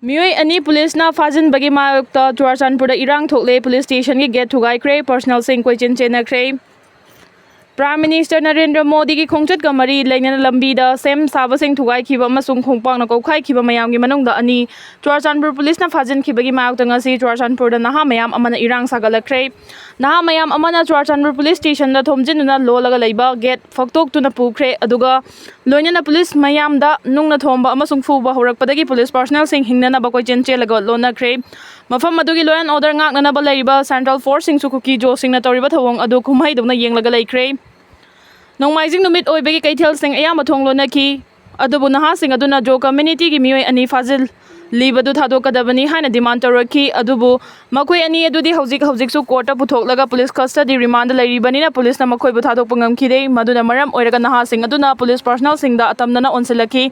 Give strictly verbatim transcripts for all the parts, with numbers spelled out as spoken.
ꯃꯤꯑꯣꯏ ꯑꯅꯤ ꯄꯨꯂꯤꯁꯅ ꯐꯥꯖꯤꯟꯕꯒꯤ ꯃꯥꯌꯣꯛꯇ ꯆꯨꯔꯥꯆꯥꯟꯄꯨꯔꯗ ꯏꯔꯥꯡ ꯊꯣꯛꯂꯦ꯫ ꯄꯨꯂꯤꯁ ꯁ꯭ꯇꯦꯁꯟꯒꯤ ꯒꯦꯠ ꯊꯨꯒꯥꯏꯈ꯭ꯔꯦ꯫ ꯄꯥꯔꯁꯅꯦꯜꯁꯤꯡ ꯀꯣꯏꯆꯦꯟ ꯆꯦꯟꯅꯈ꯭ꯔꯦ꯫ ꯄ꯭ꯔꯥꯏꯝ ꯃꯤꯅꯤꯁꯇꯔ ꯅꯔꯦꯟꯗ꯭ꯔ ꯃꯣꯗꯤꯒꯤ ꯈꯣꯡꯆꯠꯀ ꯃꯔꯤ ꯂꯩꯅꯅ ꯂꯝꯕꯤꯗ ꯁꯦꯝ ꯁꯥꯕꯁꯤꯡ ꯊꯨꯒꯥꯏꯈꯤꯕ ꯑꯃꯁꯨꯡ ꯈꯣꯡꯄꯥꯛꯅ ꯀꯧꯈꯥꯏꯈꯤꯕ ꯃꯌꯥꯝꯒꯤ ꯃꯅꯨꯡꯗ ꯑꯅꯤ ꯆꯨꯔꯥꯆꯥꯟꯄꯨꯔ ꯄꯨꯂꯤꯁꯅ ꯐꯥꯖꯤꯟꯈꯤꯕꯒꯤ ꯃꯥꯌꯣꯛꯇ ꯉꯁꯤ ꯆꯨꯔꯥꯆꯥꯟꯄꯨꯔꯗ ꯅꯍꯥ ꯃꯌꯥꯝ ꯑꯃꯅ ꯏꯔꯥꯡ ꯁꯥꯒꯠꯂꯛꯈ꯭ꯔꯦ꯫ ꯅꯍꯥ ꯃꯌꯥꯝ ꯑꯃꯅ ꯆꯨꯔꯥꯆꯥꯟꯄꯨꯔ ꯄꯨꯂꯤꯁ ꯁ꯭ꯇꯦꯁꯟꯗ ꯊꯣꯝꯖꯤꯟꯗꯨꯅ ꯂꯣꯜꯂꯒ ꯂꯩꯕ ꯒꯦꯠ ꯐꯛꯇꯣꯛꯇꯨꯅ ꯄꯨꯈ꯭ꯔꯦ꯫ ꯑꯗꯨꯒ ꯂꯣꯏꯅꯅ ꯄꯨꯂꯤꯁ ꯃꯌꯥꯝꯗ ꯅꯨꯡꯅ ꯊꯣꯝꯕ ꯑꯃꯁꯨꯡ ꯐꯨꯕ ꯍꯧꯔꯛꯄꯗꯒꯤ ꯄꯨꯂꯤꯁ ꯄꯥꯔꯁꯅꯦꯜꯁꯤꯡ ꯍꯤꯡꯅꯅꯕ ꯀꯣꯏꯆꯦꯟ ꯆꯦꯜꯂꯒ ꯂꯣꯟꯅꯈ꯭ꯔꯦ꯫ ꯃꯐꯝ ꯑꯗꯨꯒꯤ law and order ꯉꯥꯛꯅꯅꯕ ꯂꯩꯔꯤꯕ ꯁꯦꯟꯇ꯭ꯔꯦꯜ ꯐꯣꯔꯁꯁꯤꯡꯁꯨ ꯀꯨꯀꯤ ꯖꯣꯁꯤꯡꯅ ꯇꯧꯔꯤꯕ ꯊꯧꯑꯣꯡ ꯑꯗꯨ ꯀꯨꯝꯍꯩꯗꯧꯅ ꯌꯦꯡꯂꯒ ꯂꯩꯈ꯭ꯔꯦ꯫ ꯅꯣꯡꯃꯥꯏꯖꯤꯡ ꯅꯨꯃꯤꯠ ꯑꯣꯏꯕꯒꯤ ꯀꯩꯊꯦꯜꯁꯤꯡ ꯑꯌꯥꯝꯕ ꯊꯣꯡ ꯂꯣꯟꯅꯈꯤ꯫ ꯑꯗꯨꯕꯨ ꯅꯍꯥꯁꯤꯡ ꯑꯗꯨꯅ ꯖꯣ ꯀꯝꯃ꯭ꯌꯨꯅꯤꯇꯤꯒꯤ ꯃꯤꯑꯣꯏ ꯑꯅꯤ ꯐꯥꯖꯤꯜꯂꯤꯕꯗꯨ ꯊꯥꯗꯣꯛꯀꯗꯕꯅꯤ ꯍꯥꯏꯅ ꯗꯤꯃꯥꯟ ꯇꯧꯔꯛꯈꯤ꯫ ꯑꯗꯨꯕꯨ ꯃꯈꯣꯏ ꯑꯅꯤ ꯑꯗꯨꯗꯤ ꯍꯧꯖꯤꯛ ꯍꯧꯖꯤꯛꯁꯨ ꯀꯣꯔꯠꯇ ꯄꯨꯊꯣꯛꯂꯒ ꯄꯨꯂꯤꯁ ꯀꯁꯇꯗꯤ ꯔꯤꯃꯥꯟꯗ ꯂꯩꯔꯤꯕꯅꯤꯅ ꯄꯨꯂꯤꯁꯅ ꯃꯈꯣꯏꯕꯨ ꯊꯥꯗꯣꯛꯄ ꯉꯝꯈꯤꯗꯦ꯫ ꯃꯗꯨꯅ ꯃꯔꯝ ꯑꯣꯏꯔꯒ ꯅꯍꯥꯁꯤꯡ ꯑꯗꯨꯅ ꯄꯨꯂꯤꯁ ꯄꯥꯔꯁꯅꯦꯜꯁꯤꯡꯗ ꯑꯇꯝꯅꯅ ꯑꯣꯟꯁꯤꯜꯂꯛꯈꯤ꯫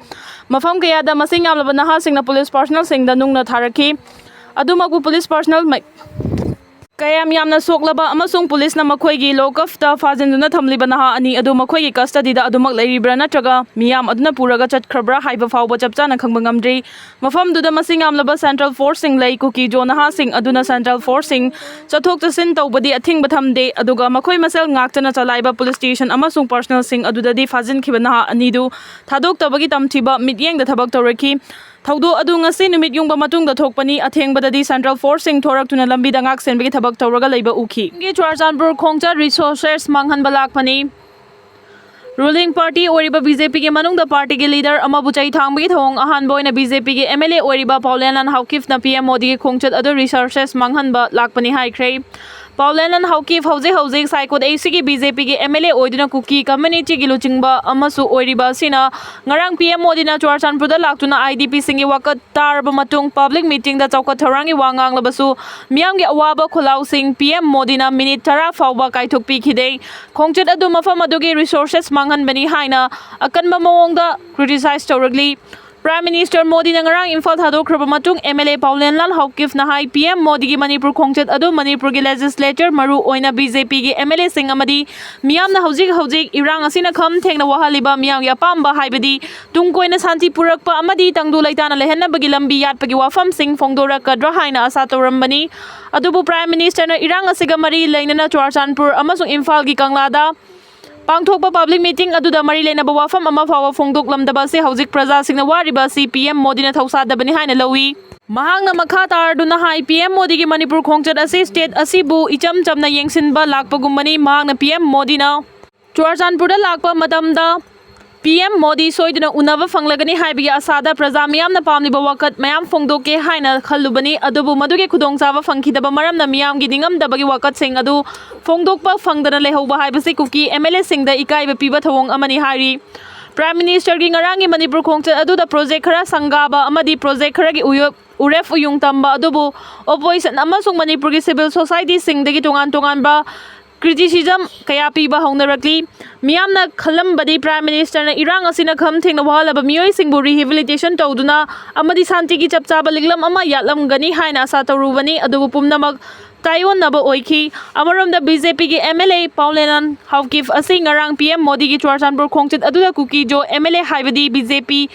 ꯃꯐꯝ ꯀꯌꯥꯗ ꯃꯁꯤꯡ ꯌꯥꯝꯂꯕ ꯅꯍꯥꯁꯤꯡꯅ ꯄꯨꯂꯤꯁ ꯄꯥꯔꯁꯅꯦꯜꯁꯤꯡꯗ ꯅꯨꯡꯅ ꯊꯥꯔꯛꯈꯤ꯫ ꯑꯗꯨꯃꯛꯄꯨ ꯄꯨꯂꯤꯁ ꯄꯥꯔꯁꯅꯦꯜ ꯃ-, ꯀꯌꯥꯝ ꯌꯥꯝꯅ ꯁꯣꯛꯂꯕ ꯑꯃꯁꯨꯡ ꯄꯨꯂꯤꯁꯅ ꯃꯈꯣꯏꯒꯤ ꯂꯣꯀꯞꯇ ꯐꯥꯖꯤꯟꯗꯨꯅ ꯊꯝꯂꯤꯕ ꯅꯍꯥ ꯑꯅꯤ ꯑꯗꯨ ꯃꯈꯣꯏꯒꯤ ꯀꯁꯇꯗꯤꯗ ꯑꯗꯨꯃꯛ ꯂꯩꯔꯤꯕ꯭ꯔꯥ ꯅꯠꯇ꯭ꯔꯒ ꯃꯤꯌꯥꯝ ꯑꯗꯨꯅ ꯄꯨꯔꯒ ꯆꯠꯈ꯭ꯔꯕ꯭ꯔꯥ ꯍꯥꯏꯕ ꯐꯥꯎꯕ ꯆꯞ ꯆꯥꯅ ꯈꯪꯕ ꯉꯝꯗ꯭ꯔꯤ꯫ ꯃꯐꯝꯗꯨꯗ ꯃꯁꯤꯡ ꯌꯥꯝꯂꯕ ꯁꯦꯟꯇ꯭ꯔꯦꯜ ꯐꯣꯔꯁꯁꯤꯡ ꯂꯩ꯫ ꯀꯨꯀꯤ ꯖꯣ ꯅꯍꯥꯁꯤꯡ ꯑꯗꯨꯅ ꯁꯦꯟꯇ꯭ꯔꯦꯜ ꯐꯣꯔꯁꯁꯤꯡ ꯆꯠꯊꯣꯛ ꯆꯠꯁꯤꯟ ꯇꯧꯕꯗꯤ ꯑꯊꯤꯡꯕ ꯊꯝꯗꯦ, ꯑꯗꯨꯒ ꯃꯈꯣꯏ ꯃꯁꯦꯜ ꯉꯥꯛꯇꯅ ꯆꯂꯥꯏꯕ ꯄꯨꯂꯤꯁ ꯁ꯭ꯇꯦꯁꯟ ꯑꯃꯁꯨꯡ ꯄꯥꯔꯁꯅꯦꯜꯁꯤꯡ ꯑꯗꯨꯗꯗꯤ ꯐꯥꯖꯤꯟꯈꯤꯕ ꯅꯍꯥ ꯑꯅꯤꯗꯨ ꯊꯥꯗꯣꯛꯇꯕꯒꯤ ꯇꯝꯊꯤꯕ ꯃꯤꯠꯌꯦꯡꯗ ꯊꯕꯛ ꯇꯧꯔꯛꯈꯤ꯫ ꯊꯧꯗꯣꯛ ꯑꯗꯨ ꯉꯁꯤ ꯅꯨꯃꯤꯠ ꯌꯨꯡꯕ ꯃꯇꯨꯡꯗ ꯊꯣꯛꯄꯅꯤ꯫ ꯑꯊꯦꯡꯕꯗ ꯗꯤ ꯁꯦꯟꯇ꯭ꯔꯦꯜ ꯐꯣꯔꯁꯁꯤꯡ ꯊꯣꯔꯛꯇꯨꯅ ꯂꯝꯕꯤꯗ ꯉꯥꯛ ꯁꯦꯟꯕꯒꯤ ꯊꯕꯛ ꯇꯧꯔꯒ ꯂꯩꯕ ꯎꯈꯤ꯫ ꯆꯨꯔꯥꯆꯥꯟꯄꯨꯔ ꯈꯣꯡꯆꯠ ꯔꯤꯁꯣꯔꯁꯦꯁ ꯃꯥꯡꯍꯟꯕ ꯂꯥꯛꯄꯅꯤ꯫ ꯔꯨꯂꯤꯡ ꯄꯥꯔꯇꯤ ꯑꯣꯏꯔꯤꯕ ꯕꯤ ꯖꯦ ꯄꯤꯒꯤ ꯃꯅꯨꯡꯗ ꯄꯥꯔꯇꯤꯒꯤ ꯂꯤꯗꯔ ꯑꯃꯕꯨ ꯆꯩ ꯊꯥꯡꯕꯒꯤ ꯊꯧꯑꯣꯡ ꯑꯍꯥꯟꯕ ꯑꯣꯏꯅ ꯕꯤ ꯖꯦ ꯄꯤꯒꯤ ꯑꯦꯝ ꯑꯦꯜ ꯑꯦ ꯑꯣꯏꯔꯤꯕ ꯄꯥꯎꯂꯦꯟꯂꯥꯟ ꯍꯥꯎꯀꯤꯞꯅ ꯄꯤ ꯑꯦꯝ ꯃꯣꯗꯤꯒꯤ ꯈꯣꯡꯆꯠ ꯑꯗꯨ ꯔꯤꯁꯣꯔꯁꯦꯁ ꯃꯥꯡꯍꯟꯕ ꯂꯥꯛꯄꯅꯤ ꯍꯥꯏꯈ꯭ꯔꯦ꯫ ꯄꯥꯎꯂꯦꯟꯂꯥꯟ ꯍꯥꯎꯀꯤꯞ ꯍꯧꯖꯤꯛ ꯍꯧꯖꯤꯛ ꯁꯥꯏꯀꯣꯠ ꯑꯦ ꯁꯤꯒꯤ ꯕꯤ ꯖꯦ ꯄꯤꯒꯤ ꯑꯦꯝ ꯑꯦꯜ ꯑꯦ ꯑꯣꯏꯗꯨꯅ ꯀꯨꯀꯤ ꯀꯝꯃ꯭ꯌꯨꯅꯤꯇꯤꯒꯤ ꯂꯨꯆꯤꯡꯕ ꯑꯃꯁꯨ ꯑꯣꯏꯔꯤꯕ ꯑꯁꯤꯅ ꯉꯔꯥꯡ ꯄꯤ ꯑꯦꯝ ꯃꯣꯗꯤꯅ ꯆꯨꯔꯥꯆꯥꯟꯄꯨꯔꯗ ꯂꯥꯛꯇꯨꯅ ꯑꯥꯏ ꯗꯤ ꯄꯤꯁꯤꯡꯒꯤ ꯋꯥꯀꯠ ꯇꯥꯔꯕ ꯃꯇꯨꯡ ꯄꯕ꯭ꯂꯤꯛ ꯃꯤꯇꯤꯡꯗ ꯆꯥꯎꯈꯠ ꯊꯧꯔꯥꯡꯒꯤ ꯋꯥ ꯉꯥꯡꯂꯕꯁꯨ ꯃꯤꯌꯥꯝꯒꯤ ꯑꯋꯥꯕ ꯈꯣꯜꯂꯥꯎꯁꯤꯡ ꯄꯤ ꯑꯦꯝ ꯃꯣꯗꯤꯅ ꯃꯤꯅꯤꯠ ꯇꯔꯥ ꯐꯥꯎꯕ ꯀꯥꯏꯊꯣꯛꯄꯤꯈꯤꯗꯦ꯫ ꯈꯣꯡꯆꯠ ꯑꯗꯨ ꯃꯐꯝ ꯑꯗꯨꯒꯤ ꯔꯤꯁꯣꯔꯁꯦꯁ ꯃꯥꯡꯍꯟꯕꯅꯤ ꯍꯥꯏꯅ ꯑꯀꯟꯕ ꯃꯑꯣꯡꯗ ꯀ꯭ꯔꯤꯇꯤꯁꯥꯏꯖ ꯇꯧꯔꯛꯂꯤ꯫ Prime Minister ꯃꯣꯗꯤꯅ ꯉꯔꯥꯡ ꯏꯝꯐꯥꯜ ꯊꯥꯗꯣꯛꯈ꯭ꯔꯕ ꯃꯇꯨꯡ, MLA ꯄꯥꯎꯂꯦꯟꯂꯥꯜ ꯍꯥꯎꯀꯤꯐꯅ ꯍꯥꯏ, PM ꯃꯣꯗꯤꯒꯤ ꯃꯅꯤꯄꯨꯔ ꯈꯣꯡꯆꯠ ꯑꯗꯨ ꯃꯅꯤꯄꯨꯔꯒꯤ legislature, ꯃꯔꯨ ꯑꯣꯏꯅ BJPꯒꯤ MLAꯁꯤꯡ ꯑꯃꯗꯤ ꯃꯤꯌꯥꯝꯅ ꯍꯧꯖꯤꯛ ꯍꯧꯖꯤꯛ ꯏꯔꯥꯡ ꯑꯁꯤꯅ ꯈꯝ ꯊꯦꯡꯅ ꯋꯥꯍꯜꯂꯤꯕ ꯃꯤꯌꯥꯝꯒꯤ ꯑꯄꯥꯝꯕ, ꯍꯥꯏꯕꯗꯤ ꯇꯨꯡ ꯀꯣꯏꯅ ꯁꯥꯟꯇꯤ ꯄꯨꯔꯛꯄ ꯑꯃꯗꯤ ꯇꯪꯗꯨ ꯂꯩꯇꯥꯅ ꯂꯩꯍꯟꯅꯕꯒꯤ ꯂꯝꯕꯤ ꯌꯥꯠꯄꯒꯤ ꯋꯥꯐꯝꯁꯤꯡ ꯐꯣꯡꯗꯣꯔꯛꯀꯗ꯭ꯔꯥ ꯍꯥꯏꯅ ꯑꯥꯁꯥ ꯇꯧꯔꯝꯕꯅꯤ꯫ ꯑꯗꯨꯕꯨ Prime Ministerꯅ ꯏꯔꯥꯡ ꯑꯁꯤꯒ ꯃꯔꯤ ꯂꯩꯅꯅ ꯆꯨꯔꯆꯥꯟꯄꯨꯔ ꯑꯃꯁꯨꯡ ꯏꯝꯐꯥꯜꯒꯤ ꯀꯪꯂꯥꯗ ꯄꯥꯡꯊꯣꯛꯄ public meeting ꯑꯗꯨꯗ ꯃꯔꯤ ꯂꯩꯅꯕ ꯋꯥꯐꯝ ꯑꯃ ꯐꯥꯎꯕ ꯐꯣꯡꯗꯣꯛꯂꯝꯗꯕ ꯑꯁꯤ ꯍꯧꯖꯤꯛ ꯄ꯭ꯔꯖꯥꯁꯤꯡꯅ ꯋꯥꯔꯤꯕ ꯑꯁꯤ PM ꯃꯣꯗꯤꯅ ꯊꯧꯁꯥꯗꯕꯅꯤ ꯍꯥꯏꯅ ꯂꯧꯏ꯫ ꯃꯍꯥꯛꯅ ꯃꯈꯥ ꯇꯥꯔꯗꯨꯅ ꯍꯥꯏ, PM ꯃꯣꯗꯤꯒꯤ ꯃꯅꯤꯄꯨꯔ ꯈꯣꯡꯆꯠ ꯑꯁꯤ state ꯑꯁꯤꯕꯨ ꯏꯆꯝ ꯆꯝꯅ ꯌꯦꯡꯁꯤꯟꯕ ꯂꯥꯛꯄꯒꯨꯝꯕꯅꯤ꯫ ꯃꯍꯥꯛꯅ PM ꯃꯣꯗꯤꯅ ꯆꯨꯔꯆꯥꯟꯄꯨꯔꯗ ꯂꯥꯛꯄ ꯃꯇꯝꯗ PM ꯃꯣꯗꯤ ꯁꯣꯏꯗꯅ ꯎꯅꯕ ꯐꯪꯂꯒꯅꯤ ꯍꯥꯏꯕꯒꯤ ꯑꯁꯥꯗ ꯄ꯭ꯔꯖꯥ ꯃꯤꯌꯥꯝꯅ ꯄꯥꯝꯂꯤꯕ ꯋꯥꯀꯠ ꯃꯌꯥꯝ ꯐꯣꯡꯗꯣꯛꯀꯦ ꯍꯥꯏꯅ ꯈꯜꯂꯨꯕꯅꯤ꯫ ꯑꯗꯨꯕꯨ ꯃꯗꯨꯒꯤ ꯈꯨꯗꯣꯡꯆꯥꯕ ꯐꯪꯈꯤꯗꯕ ꯃꯔꯝꯅ ꯃꯤꯌꯥꯝꯒꯤ ꯅꯤꯡꯉꯝꯗꯕꯒꯤ ꯋꯥꯀꯠꯁꯤꯡ ꯑꯗꯨ ꯐꯣꯡꯗꯣꯛꯄ ꯐꯪꯗꯅ ꯂꯩꯍꯧꯕ ꯍꯥꯏꯕꯁꯤ ꯀꯨꯀꯤ MLAꯁꯤꯡꯗ ꯏꯀꯥꯏꯕ ꯄꯤꯕ ꯊꯧꯑꯣꯡ ꯑꯃꯅꯤ ꯍꯥꯏꯔꯤ꯫ Prime Ministerꯒꯤ ꯉꯔꯥꯡꯒꯤ ꯃꯅꯤꯄꯨꯔ ꯈꯣꯡꯆꯠ ꯑꯗꯨꯗ project ꯈꯔ ꯁꯪꯒꯥꯕ ꯑꯃꯗꯤ project ꯈꯔꯒꯤ ꯎꯌꯣ-, ꯎꯔꯦꯞ ꯎꯌꯨꯡ ꯇꯝꯕ ꯑꯗꯨꯕꯨ opposition ꯑꯃꯁꯨꯡ ꯃꯅꯤꯄꯨꯔꯒꯤ civil societyꯁꯤꯡꯗꯒꯤ ꯇꯣꯉꯥꯟ ꯇꯣꯉꯥꯟꯕ criticism ꯀꯌꯥ ꯄꯤꯕ ꯍꯧꯅꯔꯛꯂꯤ꯫ ꯃꯤꯌꯥꯝꯅ ꯈꯜꯂꯝꯕꯗꯤ Prime Ministerꯅ ꯏꯔꯥꯡ ꯑꯁꯤꯅ ꯈꯝ ꯊꯦꯡꯅ ꯋꯥꯍꯜꯂꯕ ꯃꯤꯑꯣꯏꯁꯤꯡꯕꯨ rehabilitation ꯇꯧꯗꯨꯅ ꯑꯃꯗꯤ ꯁꯥꯟꯇꯤꯒꯤ ꯆꯞ ꯆꯥꯕ ꯂꯤꯛꯂꯝ ꯑꯃ ꯌꯥꯠꯂꯝꯒꯅꯤ ꯍꯥꯏꯅ ꯑꯥꯁꯥ ꯇꯧꯔꯨꯕꯅꯤ꯫ ꯑꯗꯨꯕꯨ ꯄꯨꯝꯅꯃꯛ ꯇꯥꯏꯑꯣꯟꯅꯕ ꯑꯣꯏꯈꯤ꯫ ꯑꯃꯔꯣꯝꯗ BJPꯒꯤ MLA ꯄꯥꯎꯂꯦꯅꯟ ꯍꯥꯎꯀꯤꯐ ꯑꯁꯤ ꯉꯔꯥꯡ PM ꯃꯣꯗꯤꯒꯤ ꯆꯨꯔꯆꯥꯟꯄꯨꯔ ꯈꯣꯡꯆꯠ ꯑꯗꯨꯗ ꯀꯨꯀꯤꯖꯣ MLA ꯍꯥꯏꯕꯗꯤ BJP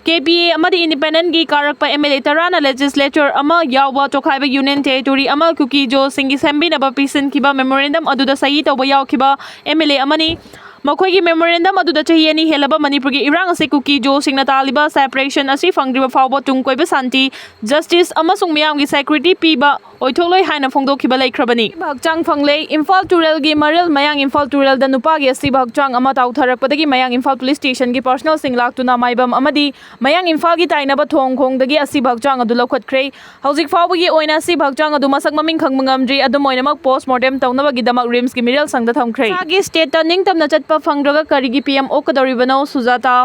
KPA ꯑꯃꯗꯤ independentꯒꯤ ꯀꯥꯔꯛꯄ MLA ꯇꯔꯥꯅ legislature ꯑꯃ ꯌꯥꯎꯕ ꯇꯣꯈꯥꯏꯕ Union Territory ꯑꯃ ꯀꯨꯀꯤꯖꯣꯁꯤꯡꯒꯤ ꯁꯦꯝꯕꯤꯅꯕ ꯄꯤꯁꯤꯟꯈꯤꯕ memorandum ꯑꯗꯨꯗ ꯁꯍꯤ ꯇꯧꯕ ꯌꯥꯎꯈꯤꯕ MLA ꯑꯃꯅꯤ꯫ ꯃꯈꯣꯏꯒꯤ memorandum ꯑꯗꯨꯗ ꯆꯍꯤ ꯑꯅꯤ ꯍꯦꯜꯂꯕ ꯃꯅꯤꯄꯨꯔꯒꯤ ꯏꯔꯥꯡ ꯑꯁꯤ ꯀꯨꯀꯤꯖꯣꯁꯤꯡꯅ ꯇꯥꯜꯂꯤꯕ separation ꯑꯁꯤ ꯐꯪꯗ꯭ꯔꯤꯕ ꯐꯥꯎꯕ ꯇꯨꯡ ꯀꯣꯏꯕ ꯁꯥꯟꯇꯤ, justice ꯑꯃꯁꯨꯡ ꯃꯤꯌꯥꯝꯒꯤ security ꯄꯤꯕ ꯑꯣꯏꯊꯣꯛꯂꯣꯏ ꯍꯥꯏꯅ ꯐꯣꯡꯗꯣꯛꯈꯤꯕ ꯂꯩꯈ꯭ꯔꯕꯅꯤ꯫ ꯍꯛꯆꯥꯡ ꯐꯪꯂꯦ꯫ ꯏꯝꯐꯥꯜ ꯇꯨꯔꯦꯜꯒꯤ ꯃꯔꯤꯜ ꯃꯌꯥꯡ ꯏꯝꯐꯥꯜ ꯇꯨꯔꯦꯜꯗ ꯅꯨꯄꯥꯒꯤ ꯑꯁꯤꯕ ꯍꯛꯆꯥꯡ ꯑꯃ ꯇꯥꯎꯊꯔꯛꯄꯗꯒꯤ ꯃꯌꯥꯡ ꯏꯝꯐꯥꯜ police stationꯒꯤ personnelꯁꯤꯡ ꯂꯥꯛꯇꯨꯅ ꯃꯥꯏꯕꯝ ꯑꯃꯗꯤ ꯃꯌꯥꯡ ꯏꯝꯐꯥꯜꯒꯤ ꯇꯥꯏꯅꯕ ꯊꯣꯡ ꯈꯣꯡꯗꯒꯤ ꯑꯁꯤꯕ ꯍꯛꯆꯥꯡ ꯑꯗꯨ ꯂꯧꯈꯠꯈ꯭ꯔꯦ꯫ ꯍꯧꯖꯤꯛ ꯐꯥꯎꯕꯒꯤ ꯑꯣꯏꯅ ꯑꯁꯤꯕ ꯍꯛꯆꯥꯡ ꯑꯗꯨ ꯃꯁꯛ ꯃꯃꯤꯡ ꯈꯪꯕ ꯉꯝꯗ꯭ꯔꯤ꯫ ꯑꯗꯨꯝ ꯑꯣꯏꯅꯃꯛ post mortem ꯇꯧꯅꯕꯒꯤꯗꯃꯛ RIMSꯀꯤ ꯃꯤꯔꯦꯜ ꯁꯪꯗ ꯊꯝꯈ꯭ꯔꯦ꯫ ꯏꯁꯥꯒꯤ stateꯇ ꯅꯤꯡꯇꯝꯅ ꯆꯠꯄ ꯐꯪꯗ꯭ꯔꯒ ꯀꯔꯤꯒꯤ PM ꯑꯣꯛꯀꯗꯧꯔꯤꯕꯅꯣ, ꯁꯨꯖꯥꯇꯥ?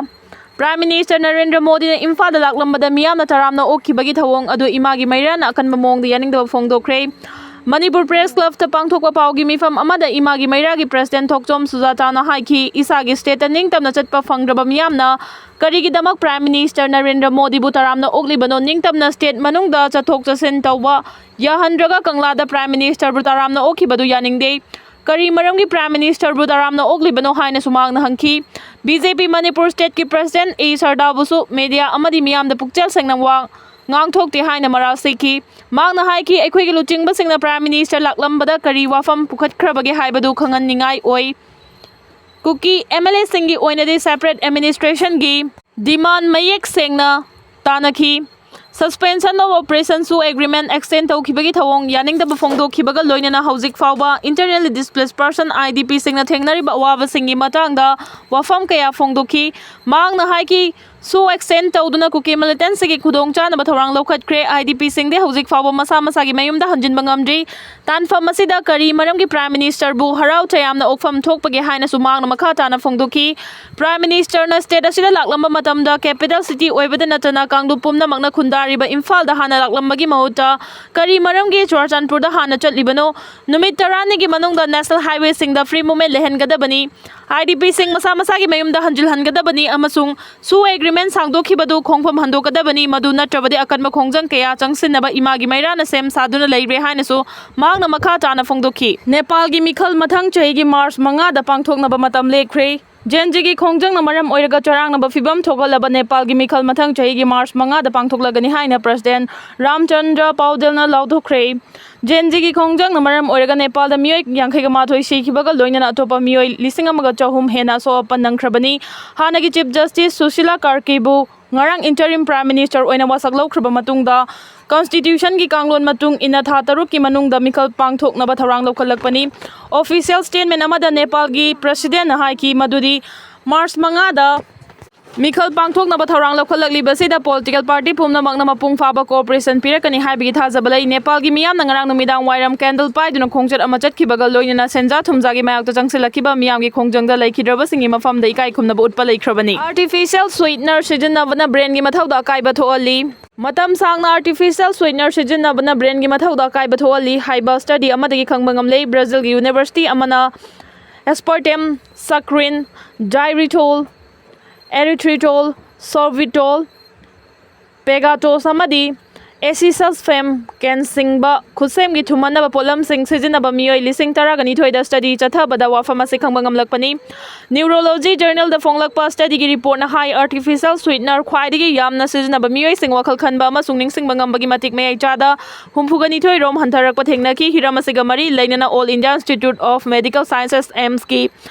Prime Minister ꯅꯔꯦꯟꯗ꯭ꯔ ꯃꯣꯗꯤꯅ ꯏꯝꯐꯥꯜꯗ ꯂꯥꯛꯂꯝꯕꯗ ꯃꯤꯌꯥꯝꯅ ꯇꯔꯥꯝꯅ ꯑꯣꯛꯈꯤꯕꯒꯤ ꯊꯧꯑꯣꯡ ꯑꯗꯨ ꯏꯃꯥꯒꯤ ꯃꯩꯔꯥꯅ ꯑꯀꯟꯕ ꯃꯑꯣꯡꯗ ꯌꯥꯅꯤꯡꯗꯕ ꯐꯣꯡꯗꯣꯛꯈ꯭ꯔꯦ꯫ ꯃꯅꯤꯄꯨꯔ ꯄ꯭ꯔꯦꯁ ꯀ꯭ꯂꯕꯇ ꯄꯥꯡꯊꯣꯛꯄ ꯄꯥꯎꯒꯤ ꯃꯤꯐꯝ ꯑꯃꯗ ꯏꯃꯥꯒꯤ ꯃꯩꯔꯥꯒꯤ ꯄ꯭ꯔꯦꯁꯤꯗꯦꯟꯠ ꯊꯣꯛꯆꯣꯝ ꯁꯨꯖꯥꯇꯥꯅ ꯍꯥꯏꯈꯤ, ꯏꯁꯥꯒꯤ ꯁ꯭ꯇꯦꯠꯇ ꯅꯤꯡꯇꯝꯅ ꯆꯠꯄ ꯐꯪꯗ꯭ꯔꯕ ꯃꯤꯌꯥꯝꯅ ꯀꯔꯤꯒꯤꯗꯃꯛ ꯄ꯭ꯔꯥꯏꯝ ꯃꯤꯅꯤꯁꯇꯔ ꯅꯔꯦꯟꯗ꯭ꯔ ꯃꯣꯗꯤꯕꯨ ꯇꯔꯥꯝꯅ ꯑꯣꯛꯂꯤꯕꯅꯣ? ꯅꯤꯡꯇꯝꯅ ꯁ꯭ꯇꯦꯠ ꯃꯅꯨꯡꯗ ꯆꯠꯊꯣꯛ ꯆꯠꯁꯤꯟ ꯇꯧꯕ ꯌꯥꯍꯟꯗ꯭ꯔꯒ ꯀꯪꯂꯥꯗ ꯄ꯭ꯔꯥꯏꯝ ꯃꯤꯅꯤꯁꯇꯔꯕꯨ ꯇꯔꯥꯝꯅ ꯑꯣꯛꯈꯤꯕꯗꯨ ꯌꯥꯅꯤꯡꯗꯦ꯫ ꯀꯔꯤ ꯃꯔꯝꯒꯤ ꯄ꯭ꯔꯥꯏꯝ ꯃꯤꯅꯤꯁꯇꯔꯕꯨ ꯇꯔꯥꯝꯅ ꯑꯣꯛꯂꯤꯕꯅꯣ ꯍꯥꯏꯅꯁꯨ ꯃꯍꯥꯛꯅ ꯍꯪꯈꯤ꯫ ꯕꯤ ꯖꯦ ꯄꯤ ꯃꯅꯤꯄꯨꯔ ꯁ꯭ꯇꯦꯠꯀꯤ ꯄ꯭ꯔꯦꯁꯤꯗꯦꯟꯠ ꯑꯦ ꯁꯔꯗꯥꯕꯨꯁꯨ ꯃꯦꯗꯤꯌꯥ ꯑꯃꯗꯤ ꯃꯤꯌꯥꯝꯗ ꯄꯨꯛꯆꯦꯜ ꯁꯦꯡꯅ ꯋꯥ ꯉꯥꯡꯊꯣꯛꯇꯦ ꯍꯥꯏꯅ ꯃꯔꯥꯜ ꯁꯤꯈꯤ꯫ ꯃꯍꯥꯛꯅ ꯍꯥꯏꯈꯤ, ꯑꯩꯈꯣꯏꯒꯤ ꯂꯨꯆꯤꯡꯕꯁꯤꯡꯅ ꯄ꯭ꯔꯥꯏꯝ ꯃꯤꯅꯤꯁꯇꯔ ꯂꯥꯛꯂꯝꯕꯗ ꯀꯔꯤ ꯋꯥꯐꯝ ꯄꯨꯈꯠꯈ꯭ꯔꯕꯒꯦ ꯍꯥꯏꯕꯗꯨ ꯈꯪꯍꯟꯅꯤꯡꯉꯥꯏ ꯑꯣꯏ꯫ ꯀꯨꯀꯤ ꯑꯦꯝ ꯑꯦꯜ ꯑꯦꯁꯤꯡꯒꯤ ꯑꯣꯏꯅꯗꯤ ꯁꯦꯄꯔꯦꯠ ꯑꯦꯗꯃꯤꯅꯤꯁꯇ꯭ꯔꯦꯁꯟꯒꯤ ꯗꯤꯃꯥꯟ ꯃꯌꯦꯛ ꯁꯦꯡꯅ ꯇꯥꯟꯅꯈꯤ꯫ Suspension of Operation ꯁꯨ ꯑꯦꯒ꯭ꯔꯤꯃꯦꯟ ꯑꯦꯛꯁꯇꯦꯟ ꯇꯧꯈꯤꯕꯒꯤ ꯊꯧꯑꯣꯡ ꯌꯥꯅꯤꯡꯗꯕ ꯐꯣꯡꯗꯣꯛꯈꯤꯕꯒ ꯂꯣꯏꯅꯅ ꯍꯧꯖꯤꯛ ꯐꯥꯎꯕ internally displaced person, I D P ꯁꯤꯡꯅ ꯊꯦꯡꯅꯔꯤꯕ ꯑꯋꯥꯕꯁꯤꯡꯒꯤ ꯃꯇꯥꯡꯗ ꯋꯥꯐꯝ ꯀꯌꯥ ꯐꯣꯡꯗꯣꯛꯈꯤ꯫ ꯃꯍꯥꯛꯅ ꯍꯥꯏꯈꯤ, ꯁꯨ ꯑꯦꯛꯁꯇꯦꯟ ꯇꯧꯗꯨꯅ ꯀꯨꯀꯤ ꯃꯤꯂꯤꯇꯦꯟꯁꯤꯡꯒꯤ ꯈꯨꯗꯣꯡꯆꯥꯅꯕ ꯊꯧꯔꯥꯡ ꯂꯧꯈꯠꯈ꯭ꯔꯦ꯫ I D P ꯁꯤꯡꯗꯤ ꯍꯧꯖꯤꯛ ꯐꯥꯎꯕ ꯃꯁꯥ ꯃꯁꯥꯒꯤ ꯃꯌꯨꯝꯗ ꯍꯟꯖꯤꯟꯕ ꯉꯝꯗ꯭ꯔꯤ꯫ ꯇꯥꯟꯐꯝ ꯑꯁꯤꯗ ꯀꯔꯤ ꯃꯔꯝꯒꯤ ꯄ꯭ꯔꯥꯏꯝ ꯃꯤꯅꯤꯁꯇꯔꯕꯨ ꯍꯔꯥꯎ ꯇꯌꯥꯝꯅ ꯑꯣꯛꯐꯝ ꯊꯣꯛꯄꯒꯦ ꯍꯥꯏꯅꯁꯨ ꯃꯍꯥꯛꯅ ꯃꯈꯥ ꯇꯥꯅ ꯐꯣꯡꯗꯣꯛꯈꯤ꯫ ꯄ꯭ꯔꯥꯏꯝ ꯃꯤꯅꯤꯁꯇꯔꯅ ꯁ꯭ꯇꯦꯠ ꯑꯁꯤꯗ ꯂꯥꯛꯂꯝꯕ ꯃꯇꯝꯗ ꯀꯦꯄꯤꯇꯦꯜ ꯁꯤꯇꯤ ꯑꯣꯏꯕꯗ ꯅꯠꯇꯅ ꯀꯥꯡꯂꯨꯞ ꯄꯨꯝꯅꯃꯛꯅ ꯈꯨꯟꯗꯥꯔꯤꯕ ꯏꯝꯐꯥꯜꯗ ꯍꯥꯟꯅ ꯂꯥꯛꯂꯝꯕꯒꯤ ꯃꯍꯨꯠꯇ ꯀꯔꯤ ꯃꯔꯝꯒꯤ ꯆꯨꯔꯥꯆꯥꯟꯄꯨꯔꯗ ꯍꯥꯟꯅ ꯆꯠꯂꯤꯕꯅꯣ? ꯅꯨꯃꯤꯠ ꯇꯔꯥꯅꯤꯒꯤ ꯃꯅꯨꯡꯗ ꯅꯦꯁꯅꯦꯜ ꯍꯥꯏꯋꯦꯁꯤꯡꯗ ꯐ꯭ꯔꯤ ꯃꯨꯚꯃꯦꯟ ꯂꯩꯍꯟꯒꯗꯕꯅꯤ꯫ I D P ꯁꯤꯡ ꯃꯁꯥ ꯃꯁꯥꯒꯤ ꯃꯌꯨꯝꯗ ꯍꯟꯖꯤꯜꯍꯟꯒꯗꯕꯅꯤ ꯑꯃꯁꯨꯡ ꯁꯨ ꯑꯦꯒ꯭ꯔꯤꯃꯦꯟ ꯁꯥꯡꯗꯣꯛꯈꯤꯕꯗꯨ ꯈꯣꯡꯐꯝ ꯍꯟꯗꯣꯛꯀꯗꯕꯅꯤ꯫ ꯃꯗꯨ ꯅꯠꯇ꯭ꯔꯕꯗꯤ ꯑꯀꯟꯕ ꯈꯣꯡꯖꯪ ꯀꯌꯥ ꯆꯪꯁꯤꯟꯅꯕ ꯏꯃꯥꯒꯤ ꯃꯩꯔꯥꯅ ꯁꯦꯝ ꯁꯥꯗꯨꯅ ꯂꯩꯔꯦ ꯍꯥꯏꯅꯁꯨ ꯃꯍꯥꯛꯅ ꯃꯈꯥ ꯇꯥꯅ ꯐꯣꯡꯗꯣꯛꯈꯤ꯫ ꯅꯦꯄꯥꯜꯒꯤ ꯃꯤꯈꯜ ꯃꯊꯪ ꯆꯍꯤꯒꯤ ꯃꯥꯔꯆ ꯃꯉꯥꯗ ꯄꯥꯡꯊꯣꯛꯅꯕ ꯃꯇꯝ ꯂꯦꯞꯈ꯭ꯔꯦ꯫ ꯖꯦꯟ ꯖꯤꯒꯤ ꯈꯣꯡꯖꯪꯅ ꯃꯔꯝ ꯑꯣꯏꯔꯒ ꯆꯔꯥꯡꯅꯕ ꯐꯤꯕꯝ ꯊꯣꯛꯍꯜꯂꯕ ꯅꯦꯄꯥꯜꯒꯤ ꯃꯤꯈꯜ ꯃꯊꯪ ꯆꯍꯤꯒꯤ ꯃꯥꯔꯆ ꯃꯉꯥꯗ ꯄꯥꯡꯊꯣꯛꯂꯒꯅꯤ ꯍꯥꯏꯅ ꯄ꯭ꯔꯦꯁꯤꯗꯦꯟꯠ ꯔꯥꯝꯆꯟꯗ꯭ꯔ ꯄꯥꯎꯗꯦꯜꯅ ꯂꯥꯎꯊꯣꯛꯈ꯭ꯔꯦ꯫ ꯖꯦꯟ ꯖꯤꯒꯤ ꯈꯣꯡꯖꯪꯅ ꯃꯔꯝ ꯑꯣꯏꯔꯒ ꯅꯦꯄꯥꯜꯗ ꯃꯤꯑꯣꯏ ꯌꯥꯡꯈꯩꯒ ꯃꯥꯊꯣꯏ ꯁꯤꯈꯤꯕꯒ ꯂꯣꯏꯅꯅ ꯑꯇꯣꯞꯄ ꯃꯤꯑꯣꯏ ꯂꯤꯁꯤꯡ ꯑꯃꯒ ꯆꯍꯨꯝ ꯍꯦꯟꯅ ꯑꯁꯣꯛ ꯑꯄꯟ ꯅꯪꯈ꯭ꯔꯕꯅꯤ꯫ ꯍꯥꯟꯅꯒꯤ ꯆꯤꯐ ꯖꯁꯇꯤꯁ ꯁꯨꯁꯤꯂꯥ ꯀꯥꯔꯀꯤꯕꯨ ꯉꯔꯥꯡ interim prime minister ꯑꯣꯏꯅ ꯋꯥꯁꯛ ꯂꯧꯈ꯭ꯔꯕ ꯃꯇꯨꯡꯗ, constitutionꯒꯤ ꯀꯥꯡꯂꯣꯟ ꯃꯇꯨꯡ ꯏꯟꯅ ꯊꯥ ꯇꯔꯨꯛꯀꯤ ꯃꯅꯨꯡꯗ ꯃꯤꯈꯜ ꯄꯥꯡꯊꯣꯛꯅꯕ ꯊꯧꯔꯥꯡ ꯂꯧꯈꯠꯂꯛꯄꯅꯤ꯫ Official statement ꯑꯃꯗ ꯅꯦꯄꯥꯜꯒꯤ ꯄ꯭ꯔꯦꯁꯤꯗꯦꯟꯠꯅ ꯍꯥꯏꯈꯤ ꯃꯗꯨꯗꯤ ꯃꯥꯔꯆ ꯃꯉꯥꯗ ꯃꯤꯈꯜ ꯄꯥꯡꯊꯣꯛꯅꯕ ꯊꯧꯔꯥꯡ ꯂꯧꯈꯠꯂꯛꯂꯤꯕꯁꯤꯗ political party ꯄꯨꯝꯅꯃꯛꯅ ꯃꯄꯨꯡ ꯐꯥꯕ cooperation ꯄꯤꯔꯛꯀꯅꯤ ꯍꯥꯏꯕꯒꯤ ꯊꯥꯖꯕ ꯂꯩ꯫ ꯅꯦꯄꯥꯜꯒꯤ ꯃꯤꯌꯥꯝꯅ ꯉꯔꯥꯡ ꯅꯨꯃꯤꯗꯥꯡ ꯋꯥꯏꯔꯝ candle ꯄꯥꯏꯗꯨꯅ ꯈꯣꯡꯆꯠ ꯑꯃ ꯆꯠꯈꯤꯕꯒ ꯂꯣꯏꯅꯅ ꯁꯦꯟꯖꯥ ꯊꯨꯝꯖꯥꯒꯤ ꯃꯥꯌꯣꯛꯇ ꯆꯪꯁꯤꯜꯂꯛꯈꯤꯕ ꯃꯤꯌꯥꯝꯒꯤ ꯈꯣꯡꯖꯪꯗ ꯂꯩꯈꯤꯗ꯭ꯔꯕꯁꯤꯡꯒꯤ ꯃꯐꯝꯗ ꯏꯀꯥꯏ ꯈꯨꯝꯅꯕ ꯎꯠꯄ ꯂꯩꯈ꯭ꯔꯕꯅꯤ꯫ Artificial sweetener ꯁꯤꯖꯤꯟꯅꯕꯅ brainꯒꯤ ꯃꯊꯧꯗ ꯑꯀꯥꯏꯕ ꯊꯣꯛꯍꯜꯂꯤ꯫ ꯃꯇꯝ ꯁꯥꯡꯅ artificial sweetener ꯁꯤꯖꯤꯟꯅꯕꯅ brainꯒꯤ ꯃꯊꯧꯗ ꯑꯀꯥꯏꯕ ꯊꯣꯛꯍꯜꯂꯤ ꯍꯥꯏꯕ study ꯑꯃꯗꯒꯤ ꯈꯪꯕ ꯉꯝꯂꯦ꯫ Brazilꯒꯤ university ꯑꯃꯅ aspartame, saccharin, xylitol, erythritol, sorbitol, pegatose ꯑꯃꯗꯤ acesulfame ꯀꯦꯟꯁꯤꯡꯕ ꯈꯨꯠꯁꯦꯝꯒꯤ ꯊꯨꯝꯍꯟꯅꯕ ꯄꯣꯠꯂꯝꯁꯤꯡ ꯁꯤꯖꯤꯟꯅꯕ ꯃꯤꯑꯣꯏ ꯂꯤꯁꯤꯡ ꯇꯔꯥꯒꯅꯤꯊꯣꯏꯗ study ꯆꯠꯊꯕꯗ ꯋꯥꯐꯝ ꯑꯁꯤ ꯈꯪꯕ ꯉꯝꯂꯛꯄꯅꯤ꯫ Neurology journalꯗ ꯐꯣꯡꯂꯛꯄ studyꯒꯤ reportꯅ ꯍꯥꯏ, artificial sweetener ꯈ꯭ꯋꯥꯏꯗꯒꯤ ꯌꯥꯝꯅ ꯁꯤꯖꯤꯟꯅꯕ ꯃꯤꯑꯣꯏꯁꯤꯡ ꯋꯥꯈꯜ ꯈꯟꯕ ꯑꯃꯁꯨꯡ ꯅꯤꯡꯁꯤꯡꯕ ꯉꯝꯕꯒꯤ ꯃꯇꯤꯛ ꯃꯌꯥꯏ ꯆꯥꯗ ꯍꯨꯝꯐꯨꯒꯅꯤꯊꯣꯏ ꯔꯣꯝ ꯍꯟꯊꯔꯛꯄ ꯊꯦꯡꯅꯈꯤ꯫ ꯍꯤꯔꯝ ꯑꯁꯤꯒ ꯃꯔꯤ ꯂꯩꯅꯅ All India Institute of Medical Sciences, AIIMSꯀꯤ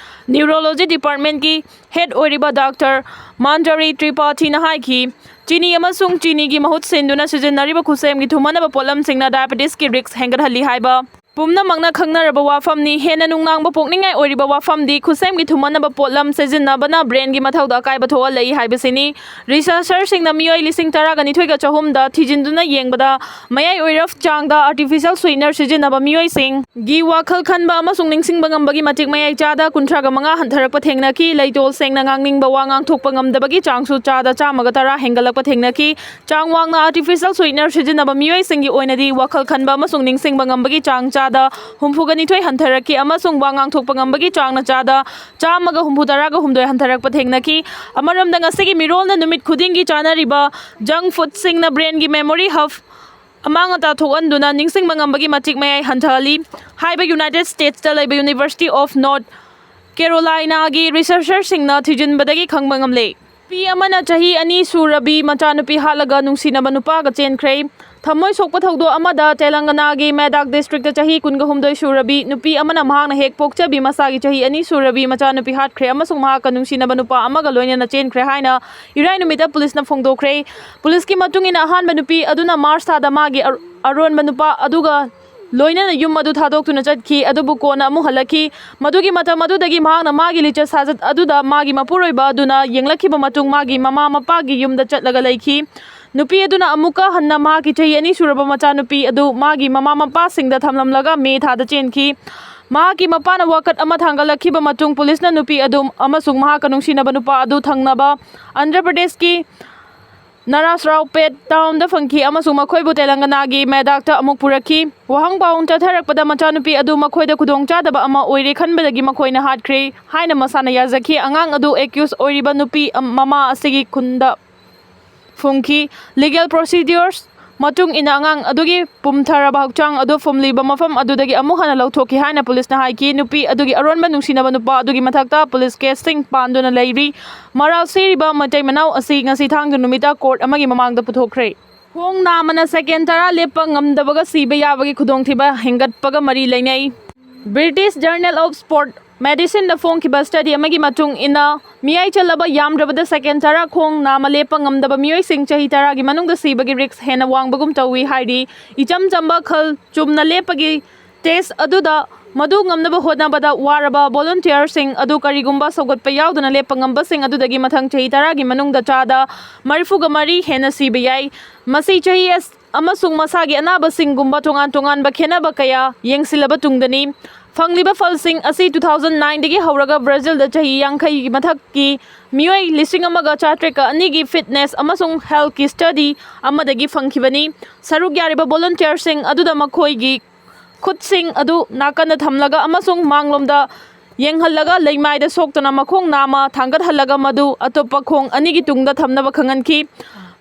neurology departmentꯀꯤ head ꯑꯣꯏꯔꯤꯕ Doctor Manjari Tripathi ꯅ ꯍꯥꯏꯈꯤ, ꯆꯤꯅꯤ ꯑꯃꯁꯨꯡ ꯆꯤꯅꯤꯒꯤ ꯃꯍꯨꯠ ꯁꯤꯟꯗꯨꯅ ꯁꯤꯖꯤꯟꯅꯔꯤꯕ ꯈꯨꯠꯁꯦꯝꯒꯤ ꯊꯨꯝꯍꯟꯅꯕ ꯄꯣꯠꯂꯝꯁꯤꯡꯅ diabetesꯀꯤ risk ꯍꯦꯟꯒꯠꯍꯜꯂꯤ ꯍꯥꯏꯕ ꯄꯨꯝꯅꯃꯛꯅ ꯈꯪꯅꯔꯕ ꯋꯥꯐꯝꯅꯤ꯫ ꯍꯦꯟꯅ ꯅꯨꯡꯅꯥꯡꯕ ꯄꯣꯛꯅꯤꯡꯉꯥꯏ ꯑꯣꯏꯔꯤꯕ ꯋꯥꯐꯝꯗꯤ ꯈꯨꯠꯁꯦꯝꯒꯤ ꯊꯨꯝꯍꯟꯅꯕ ꯄꯣꯠꯂꯝ ꯁꯤꯖꯤꯟꯅꯕꯅ brainꯒꯤ ꯃꯊꯧꯗ ꯑꯀꯥꯏꯕ ꯊꯣꯛꯍꯜꯂꯛꯏ ꯍꯥꯏꯕꯁꯤꯅꯤ꯫ Researcherꯁꯤꯡꯅ ꯃꯤꯑꯣꯏ ꯂꯤꯁꯤꯡ ꯇꯔꯥꯒꯅꯤꯊꯣꯏꯒ ꯆꯍꯨꯝꯗ ꯊꯤꯖꯤꯟꯗꯨꯅ ꯌꯦꯡꯕꯗ, ꯃꯌꯥꯏ ꯑꯣꯏꯔꯞ ꯆꯥꯡꯗ artificial sweetener ꯁꯤꯖꯤꯟꯅꯕ ꯃꯤꯑꯣꯏꯁꯤꯡꯒꯤ ꯋꯥꯈꯜ ꯈꯟꯕ ꯑꯃꯁꯨꯡ ꯅꯤꯡꯁꯤꯡꯕ ꯉꯝꯕꯒꯤ ꯃꯇꯤꯛ ꯃꯌꯥꯏ ꯆꯥꯗ ꯀꯨꯟꯊ꯭ꯔꯥꯒ ꯃꯉꯥ ꯍꯟꯊꯔꯛꯄ ꯊꯦꯡꯅꯈꯤ꯫ ꯂꯩꯇꯣꯜ ꯁꯦꯡꯅ ꯉꯥꯡꯅꯤꯡꯕ, ꯋꯥ ꯉꯥꯡꯊꯣꯛꯄ ꯉꯝꯗꯕꯒꯤ ꯆꯥꯡꯁꯨ ꯆꯥꯗ ꯆꯥꯝꯃꯒ ꯇꯔꯥ ꯍꯦꯟꯒꯠꯂꯛꯄ ꯊꯦꯡꯅꯈꯤ꯫ ꯆꯥꯡ ꯋꯥꯡꯅ artificial sweetener ꯁꯤꯖꯤꯟꯅꯕ ꯃꯤꯑꯣꯏꯁꯤꯡꯒꯤ ꯑꯣꯏꯅꯗꯤ ꯋꯥꯈꯜ ꯈꯟꯕ ꯑꯃꯁꯨꯡ ꯅꯤꯡꯁꯤꯡꯕ ꯉꯝꯕꯒꯤ ꯆꯥꯡ ꯆꯥꯗ ꯍꯨꯝꯐꯨꯒꯅꯤꯊꯣꯏ ꯍꯟꯊꯔꯛꯈꯤ ꯑꯃꯁꯨꯡ ꯋꯥ ꯉꯥꯡꯊꯣꯛꯄ ꯉꯝꯕꯒꯤ ꯆꯥꯡꯅ ꯆꯥꯗ ꯆꯥꯝꯃꯒ ꯍꯨꯝꯐꯨꯇꯔꯥꯒ ꯍꯨꯝꯗꯣꯏ ꯍꯟꯊꯔꯛꯄ ꯊꯦꯡꯅꯈꯤ꯫ ꯑꯃꯔꯣꯝꯗ, ꯉꯁꯤꯒꯤ ꯃꯤꯔꯣꯜꯅ ꯅꯨꯃꯤꯠ ꯈꯨꯗꯤꯡꯒꯤ ꯆꯥꯅꯔꯤꯕ junk foodꯁꯤꯡꯅ brainꯒꯤ memory hub ꯑꯃꯥꯡ ꯑꯇꯥ ꯊꯣꯛꯍꯟꯗꯨꯅ ꯅꯤꯡꯁꯤꯡꯕ ꯉꯝꯕꯒꯤ ꯃꯇꯤꯛ ꯃꯌꯥꯏ ꯍꯟꯊꯍꯜꯂꯤ ꯍꯥꯏꯕ United Statesꯇ ꯂꯩꯕ University of North Carolinaꯒꯤ researcherꯁꯤꯡꯅ ꯊꯤꯖꯤꯟꯕꯗꯒꯤ ꯈꯪꯕ ꯉꯝꯂꯦ꯫ ꯅꯨꯄꯤ ꯑꯃꯅ ꯆꯍꯤ ꯑꯅꯤ ꯁꯨꯔꯕꯤ ꯃꯆꯥꯅꯨꯄꯤ ꯍꯥꯠꯂꯒ ꯅꯨꯡꯁꯤꯅꯕ ꯅꯨꯄꯥꯒ ꯆꯦꯟꯈ꯭ꯔꯦ꯫ ꯊꯃꯣꯏ ꯁꯣꯛꯄ ꯊꯧꯗꯣꯛ ꯑꯃꯗ ꯇꯦꯂꯪꯒꯅꯥꯒꯤ ꯃꯦꯗꯥꯛ districtꯇ ꯆꯍꯤ ꯀꯨꯟꯒ ꯍꯨꯝꯗꯣꯏ ꯁꯨꯔꯕꯤ ꯅꯨꯄꯤ ꯑꯃꯅ ꯃꯍꯥꯛꯅ ꯍꯦꯛ ꯄꯣꯛꯆꯕꯤ ꯃꯁꯥꯒꯤ ꯆꯍꯤ ꯑꯅꯤ ꯁꯨꯔꯕꯤ ꯃꯆꯥꯅꯨꯄꯤ ꯍꯥꯠꯈ꯭ꯔꯦ ꯑꯃꯁꯨꯡ ꯃꯍꯥꯛꯀ ꯅꯨꯡꯁꯤꯅꯕ ꯅꯨꯄꯥ ꯑꯃꯒ ꯂꯣꯏꯅꯅ ꯆꯦꯟꯈ꯭ꯔꯦ ꯍꯥꯏꯅ ꯏꯔꯥꯏ ꯅꯨꯃꯤꯠꯇ ꯄꯨꯂꯤꯁꯅ ꯐꯣꯡꯗꯣꯛꯈ꯭ꯔꯦ꯫ ꯄꯨꯂꯤꯁꯀꯤ ꯃꯇꯨꯡ ꯏꯟꯅ, ꯑꯍꯥꯟꯕ ꯅꯨꯄꯤ ꯑꯗꯨꯅ ꯃꯥꯔꯆ ꯊꯥꯗ ꯃꯥꯒꯤ ꯑꯔ-, ꯑꯔꯣꯟꯕ ꯅꯨꯄꯥ ꯑꯗꯨꯒ ꯂꯣꯏꯅꯅ ꯌꯨꯝ ꯑꯗꯨ ꯊꯥꯗꯣꯛꯇꯨꯅ ꯆꯠꯈꯤ, ꯑꯗꯨꯕꯨ ꯀꯣꯟꯅ ꯑꯃꯨꯛ ꯍꯜꯂꯛꯈꯤ꯫ ꯃꯗꯨꯒꯤ ꯃꯇꯝ ꯑꯗꯨꯗꯒꯤ ꯃꯍꯥꯛꯅ ꯃꯥꯒꯤ ꯂꯤꯆꯠ ꯁꯥꯖꯠ ꯑꯗꯨꯗ ꯃꯥꯒꯤ ꯃꯄꯨꯔꯣꯏꯕ ꯑꯗꯨꯅ ꯌꯦꯡꯂꯛꯈꯤꯕ ꯃꯇꯨꯡ ꯃꯥꯒꯤ ꯃꯃꯥ ꯃꯄꯥꯒꯤ ꯌꯨꯝꯗ ꯆꯠꯂꯒ ꯂꯩꯈꯤ꯫ ꯅꯨꯄꯤ ꯑꯗꯨꯅ ꯑꯃꯨꯛꯀ ꯍꯟꯅ ꯃꯍꯥꯛꯀꯤ ꯆꯍꯤ ꯑꯅꯤ ꯁꯨꯔꯕ ꯃꯆꯥꯅꯨꯄꯤ ꯑꯗꯨ ꯃꯥꯒꯤ ꯃꯃꯥ ꯃꯄꯥꯁꯤꯡꯗ ꯊꯝꯂꯝꯂꯒ ꯃꯦ ꯊꯥꯗ ꯆꯦꯟꯈꯤ꯫ ꯃꯍꯥꯛꯀꯤ ꯃꯄꯥꯅ ꯋꯥꯀꯠ ꯑꯃ ꯊꯥꯡꯒꯠꯂꯛꯈꯤꯕ ꯃꯇꯨꯡ ꯄꯨꯂꯤꯁꯅ ꯅꯨꯄꯤ ꯑꯗꯨ ꯑꯃꯁꯨꯡ ꯃꯍꯥꯛꯀ ꯅꯨꯡꯁꯤꯅꯕ ꯅꯨꯄꯥ ꯑꯗꯨ ꯊꯪꯅꯕ ꯑꯟꯙ꯭ꯔ ꯄ꯭ꯔꯗꯦꯁꯀꯤ ꯅꯔꯥꯁꯔꯥꯎꯄꯦꯠ ꯇꯥꯎꯟꯗ ꯐꯪꯈꯤ ꯑꯃꯁꯨꯡ ꯃꯈꯣꯏꯕꯨ ꯇꯦꯂꯪꯒꯅꯥꯒꯤ ꯃꯦꯗꯥꯛꯇ ꯑꯃꯨꯛ ꯄꯨꯔꯛꯈꯤ꯫ ꯋꯥꯍꯪ ꯄꯥꯎ ꯆꯠꯊꯔꯛꯄꯗ ꯃꯆꯥꯅꯨꯄꯤ ꯑꯗꯨ ꯃꯈꯣꯏꯗ ꯈꯨꯗꯣꯡꯆꯥꯗꯕ ꯑꯃ ꯑꯣꯏꯔꯦ ꯈꯟꯕꯗꯒꯤ ꯃꯈꯣꯏꯅ ꯍꯥꯠꯈ꯭ꯔꯦ ꯍꯥꯏꯅ ꯃꯁꯥꯅ ꯌꯥꯖꯈꯤ꯫ ꯑꯉꯥꯡ ꯑꯗꯨ ꯑꯦꯀ꯭ꯌꯨꯁ ꯑꯣꯏꯔꯤꯕ ꯅꯨꯄꯤ ꯃꯃꯥ ꯑꯁꯤꯒꯤ ꯈꯨꯟꯗ ꯐꯨꯝꯈꯤ꯫ ꯂꯤꯒꯦꯜ ꯄ꯭ꯔꯣꯁꯤꯗ꯭ꯌꯨꯔꯁ ꯃꯇꯨꯡ ꯏꯟꯅ ꯑꯉꯥꯡ ꯑꯗꯨꯒꯤ ꯄꯨꯝꯊꯔꯕ ꯍꯛꯆꯥꯡ ꯑꯗꯨ ꯐꯨꯝꯂꯤꯕ ꯃꯐꯝ ꯑꯗꯨꯗꯒꯤ ꯑꯃꯨꯛ ꯍꯟꯅ ꯂꯧꯊꯣꯛꯈꯤ ꯍꯥꯏꯅ ꯄꯨꯂꯤꯁꯅ ꯍꯥꯏꯈꯤ꯫ ꯅꯨꯄꯤ ꯑꯗꯨꯒꯤ ꯑꯔꯣꯟꯕ ꯅꯨꯡꯁꯤꯅꯕ ꯅꯨꯄꯥ ꯑꯗꯨꯒꯤ ꯃꯊꯛꯇ ꯄꯨꯂꯤꯁ ꯀꯦꯁꯁꯤꯡ ꯄꯥꯟꯗꯨꯅ ꯂꯩꯔꯤ꯫ ꯃꯔꯥꯜ ꯁꯤꯔꯤꯕ ꯃꯇꯩ ꯃꯅꯥꯎ ꯑꯁꯤ ꯉꯁꯤ ꯊꯥꯡꯖ ꯅꯨꯃꯤꯠꯇ ꯀꯣꯔꯠ ꯑꯃꯒꯤ ꯃꯃꯥꯡꯗ ꯄꯨꯊꯣꯛꯈ꯭ꯔꯦ꯫ ꯈꯣꯡ ꯅꯥꯝꯃꯅ ꯁꯦꯀꯦꯟ ꯇꯔꯥ ꯂꯦꯞꯄ ꯉꯝꯗꯕꯒ ꯁꯤꯕ ꯌꯥꯕꯒꯤ ꯈꯨꯗꯣꯡꯊꯤꯕ ꯍꯦꯟꯒꯠꯄꯒ ꯃꯔꯤ ꯂꯩꯅꯩ꯫ ꯕ꯭ꯔꯤꯇꯤꯁ ꯖꯔꯅꯦꯜ ꯑꯣꯐ ꯁ꯭ꯄꯣꯔꯠ ꯃꯦꯗꯤꯁꯤꯟꯗ ꯐꯣꯡꯈꯤꯕ ꯁ꯭ꯇꯗꯤ ꯑꯃꯒꯤ ꯃꯇꯨꯡ ꯏꯟꯅ, ꯃꯤꯌꯥꯏ ꯆꯜꯂꯕ ꯌꯥꯝꯗ꯭ꯔꯕꯗ ꯁꯦꯀꯦꯟ ꯇꯔꯥ ꯈꯣꯡ ꯅꯥꯝꯃ ꯂꯦꯞꯄ ꯉꯝꯗꯕ ꯃꯤꯑꯣꯏꯁꯤꯡ ꯆꯍꯤ ꯇꯔꯥꯒꯤ ꯃꯅꯨꯡꯗ ꯁꯤꯕꯒꯤ ꯔꯤꯁꯛ ꯍꯦꯟꯅ ꯋꯥꯡꯕꯒꯨꯝ ꯇꯧꯏ ꯍꯥꯏꯔꯤ꯫ ꯏꯆꯝ ꯆꯝꯕ ꯈꯜ ꯆꯨꯝꯅ ꯂꯦꯞꯄꯒꯤ ꯇꯦꯁ ꯑꯗꯨꯗ ꯃꯗꯨ ꯉꯝꯅꯕ ꯍꯣꯠꯅꯕꯗ ꯋꯥꯔꯕ ꯚꯣꯂꯨꯟꯇꯤꯌꯔꯁꯤꯡ ꯑꯗꯨ ꯀꯔꯤꯒꯨꯝꯕ ꯁꯧꯒꯠꯄ ꯌꯥꯎꯗꯅ ꯂꯦꯞꯄ ꯉꯝꯕꯁꯤꯡ ꯑꯗꯨꯗꯒꯤ ꯃꯊꯪ ꯆꯍꯤ ꯇꯔꯥꯒꯤ ꯃꯅꯨꯡꯗ ꯆꯥꯗ ꯃꯔꯤꯐꯨꯒ ꯃꯔꯤ ꯍꯦꯟꯅ ꯁꯤꯕ ꯌꯥꯏ꯫ ꯃꯁꯤ ꯆꯍꯤ ꯑꯁ-, ꯑꯃꯁꯨꯡ ꯃꯁꯥꯒꯤ ꯑꯅꯥꯕꯁꯤꯡꯒꯨꯝꯕ ꯇꯣꯉꯥꯟ ꯇꯣꯉꯥꯟꯕ ꯈꯦꯠꯅꯕ ꯀꯌꯥ ꯌꯦꯡꯁꯤꯜꯂꯕ ꯇꯨꯡꯗꯅꯤ꯫ ꯐꯪꯂꯤꯕ ꯐꯜꯁꯤꯡ ꯑꯁꯤ ꯇꯨ ꯊꯥꯎꯖꯟ ꯅꯥꯏꯟꯗꯒꯤ ꯍꯧꯔꯒ ꯕ꯭ꯔꯥꯖꯤꯜꯗ ꯆꯍꯤ ꯌꯥꯡꯈꯩꯒꯤ ꯃꯊꯛꯀꯤ ꯃꯤꯑꯣꯏ ꯂꯤꯁꯤꯡ ꯑꯃꯒ ꯆꯥꯇ꯭ꯔꯦꯠꯀ ꯑꯅꯤꯒꯤ ꯐꯤꯠꯅꯦꯁ ꯑꯃꯁꯨꯡ ꯍꯦꯜꯊꯀꯤ ꯁ꯭ꯇꯗꯤ ꯑꯃꯗꯒꯤ ꯐꯪꯈꯤꯕꯅꯤ꯫ ꯁꯔꯨꯛ ꯌꯥꯔꯤꯕ ꯚꯣꯂꯨꯟꯇꯤꯌꯔꯁꯤꯡ ꯑꯗꯨꯗ ꯃꯈꯣꯏꯒꯤ ꯈꯨꯠꯁꯤꯡ ꯑꯗꯨ ꯅꯥꯀꯟꯗ ꯊꯝꯂꯒ ꯑꯃꯁꯨꯡ ꯃꯥꯡꯂꯣꯝꯗ ꯌꯦꯡꯍꯜꯂꯒ ꯂꯩꯃꯥꯏꯗ ꯁꯣꯛꯇꯨꯅ ꯃꯈꯣꯡ ꯅꯥꯝꯃ ꯊꯥꯡꯒꯠꯍꯜꯂꯒ ꯃꯗꯨ ꯑꯇꯣꯞꯄ ꯈꯣꯡ ꯑꯅꯤꯒꯤ ꯇꯨꯡꯗ ꯊꯝꯅꯕ ꯈꯪꯍꯟꯈꯤ꯫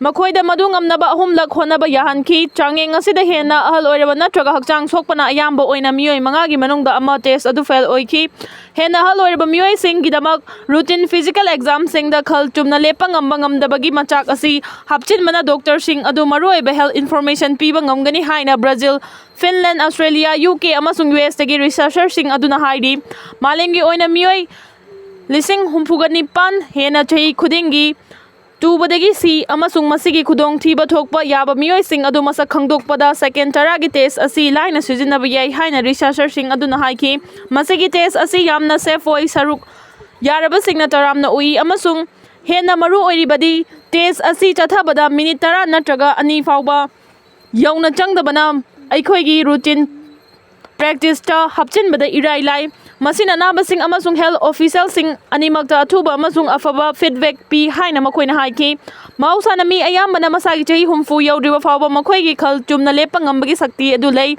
ꯃꯈꯣꯏꯗ ꯃꯗꯨ ꯉꯝꯅꯕ ꯑꯍꯨꯝꯂꯛ ꯍꯣꯠꯅꯕ ꯌꯥꯍꯟꯈꯤ꯫ ꯆꯥꯡꯌꯦꯡ ꯑꯁꯤꯗ ꯍꯦꯟꯅ ꯑꯍꯜ ꯑꯣꯏꯔꯕ ꯅꯠꯇ꯭ꯔꯒ ꯍꯛꯆꯥꯡ ꯁꯣꯛꯄꯅ ꯑꯌꯥꯝꯕ ꯑꯣꯏꯅ ꯃꯤꯑꯣꯏ ꯃꯉꯥꯒꯤ ꯃꯅꯨꯡꯗ ꯑꯃ ꯇꯦꯁ ꯑꯗꯨ ꯐꯦꯜ ꯑꯣꯏꯈꯤ꯫ ꯍꯦꯟꯅ ꯑꯍꯜ ꯑꯣꯏꯔꯕ ꯃꯤꯑꯣꯏꯁꯤꯡꯒꯤꯗꯃꯛ ꯔꯨꯇꯤꯟ ꯐꯤꯖꯤꯀꯦꯜ ꯑꯦꯛꯖꯥꯝꯁꯤꯡꯗ ꯈꯜ ꯆꯨꯝꯅ ꯂꯦꯞꯄ ꯉꯝꯕ ꯉꯝꯗꯕꯒꯤ ꯃꯆꯥꯛ ꯑꯁꯤ ꯍꯥꯞꯆꯤꯟꯕꯅ ꯗꯣꯛꯇꯔꯁꯤꯡ ꯑꯗꯨ ꯃꯔꯨꯑꯣꯏꯕ ꯍꯦꯜꯊ ꯏꯟꯐꯣꯔꯃꯦꯁꯟ ꯄꯤꯕ ꯉꯝꯒꯅꯤ ꯍꯥꯏꯅ Brazil, Finland, Australia, U K ꯑꯃꯁꯨꯡ ꯌꯨ ꯑꯦꯁꯇꯒꯤ ꯔꯤꯁꯔꯆꯔꯁꯤꯡ ꯑꯗꯨꯅ ꯍꯥꯏꯔꯤ꯫ ꯃꯥꯂꯦꯝꯒꯤ ꯑꯣꯏꯅ ꯃꯤꯑꯣꯏ ꯂꯤꯁꯤꯡ ꯍꯨꯝꯐꯨꯒ ꯅꯤꯄꯥꯟ ꯍꯦꯟꯅ ꯆꯍꯤ ꯈꯨꯗꯤꯡꯒꯤ ꯇꯨꯕꯗꯒꯤ ꯁꯤ ꯑꯃꯁꯨꯡ ꯃꯁꯤꯒꯤ ꯈꯨꯗꯣꯡꯊꯤꯕ ꯊꯣꯛꯄ ꯌꯥꯕ ꯃꯤꯑꯣꯏꯁꯤꯡ ꯑꯗꯨ ꯃꯁꯛ ꯈꯪꯗꯣꯛꯄꯗ ꯁꯦꯀꯦꯟ ꯇꯔꯥꯒꯤ ꯇꯦꯁ ꯑꯁꯤ ꯂꯥꯏꯅ ꯁꯤꯖꯤꯟꯅꯕ ꯌꯥꯏ ꯍꯥꯏꯅ ꯔꯤꯁꯔꯆꯔꯁꯤꯡ ꯑꯗꯨꯅ ꯍꯥꯏꯈꯤ꯫ ꯃꯁꯤꯒꯤ ꯇꯦꯁ ꯑꯁꯤ ꯌꯥꯝꯅ ꯁꯦꯐ ꯑꯣꯏ, ꯁꯔꯨꯛ ꯌꯥꯔꯕꯁꯤꯡꯅ ꯇꯔꯥꯝꯅ ꯎꯏ, ꯑꯃꯁꯨꯡ ꯍꯦꯟꯅ ꯃꯔꯨ ꯑꯣꯏꯔꯤꯕꯗꯤ ꯇꯦꯁ ꯑꯁꯤ ꯆꯠꯊꯕꯗ ꯃꯤꯅꯤꯠ ꯇꯔꯥ ꯅꯠꯇ꯭ꯔꯒ ꯑꯅꯤ ꯐꯥꯎꯕ ꯌꯧꯅ ꯆꯪꯗꯕꯅ ꯑꯩꯈꯣꯏꯒꯤ ꯔꯨꯇꯤꯟ ꯄ꯭ꯔꯦꯛꯇꯤꯁꯇ ꯍꯥꯞꯆꯤꯟꯕꯗ ꯏꯔꯥꯏ ꯂꯥꯏ꯫ ꯃꯁꯤꯅ ꯑꯅꯥꯕꯁꯤꯡ ꯑꯃꯁꯨꯡ ꯍꯦꯜꯊ ꯑꯣꯐꯤꯁꯤꯌꯦꯜꯁꯤꯡ ꯑꯅꯤꯃꯛꯇ ꯑꯊꯨꯕ ꯑꯃꯁꯨꯡ ꯑꯐꯕ ꯐꯤꯗꯕꯦꯛ ꯄꯤ ꯍꯥꯏꯅ ꯃꯈꯣꯏꯅ ꯍꯥꯏꯈꯤ꯫ ꯃꯍꯧꯁꯥꯅ ꯃꯤ ꯑꯌꯥꯝꯕꯅ ꯃꯁꯥꯒꯤ ꯆꯍꯤ ꯍꯨꯝꯐꯨ ꯌꯧꯗ꯭ꯔꯤꯕ ꯐꯥꯎꯕ ꯃꯈꯣꯏꯒꯤ ꯈꯜ ꯆꯨꯝꯅ ꯂꯦꯞꯄ ꯉꯝꯕꯒꯤ ꯁꯛꯇꯤ ꯑꯗꯨ ꯂꯩ꯫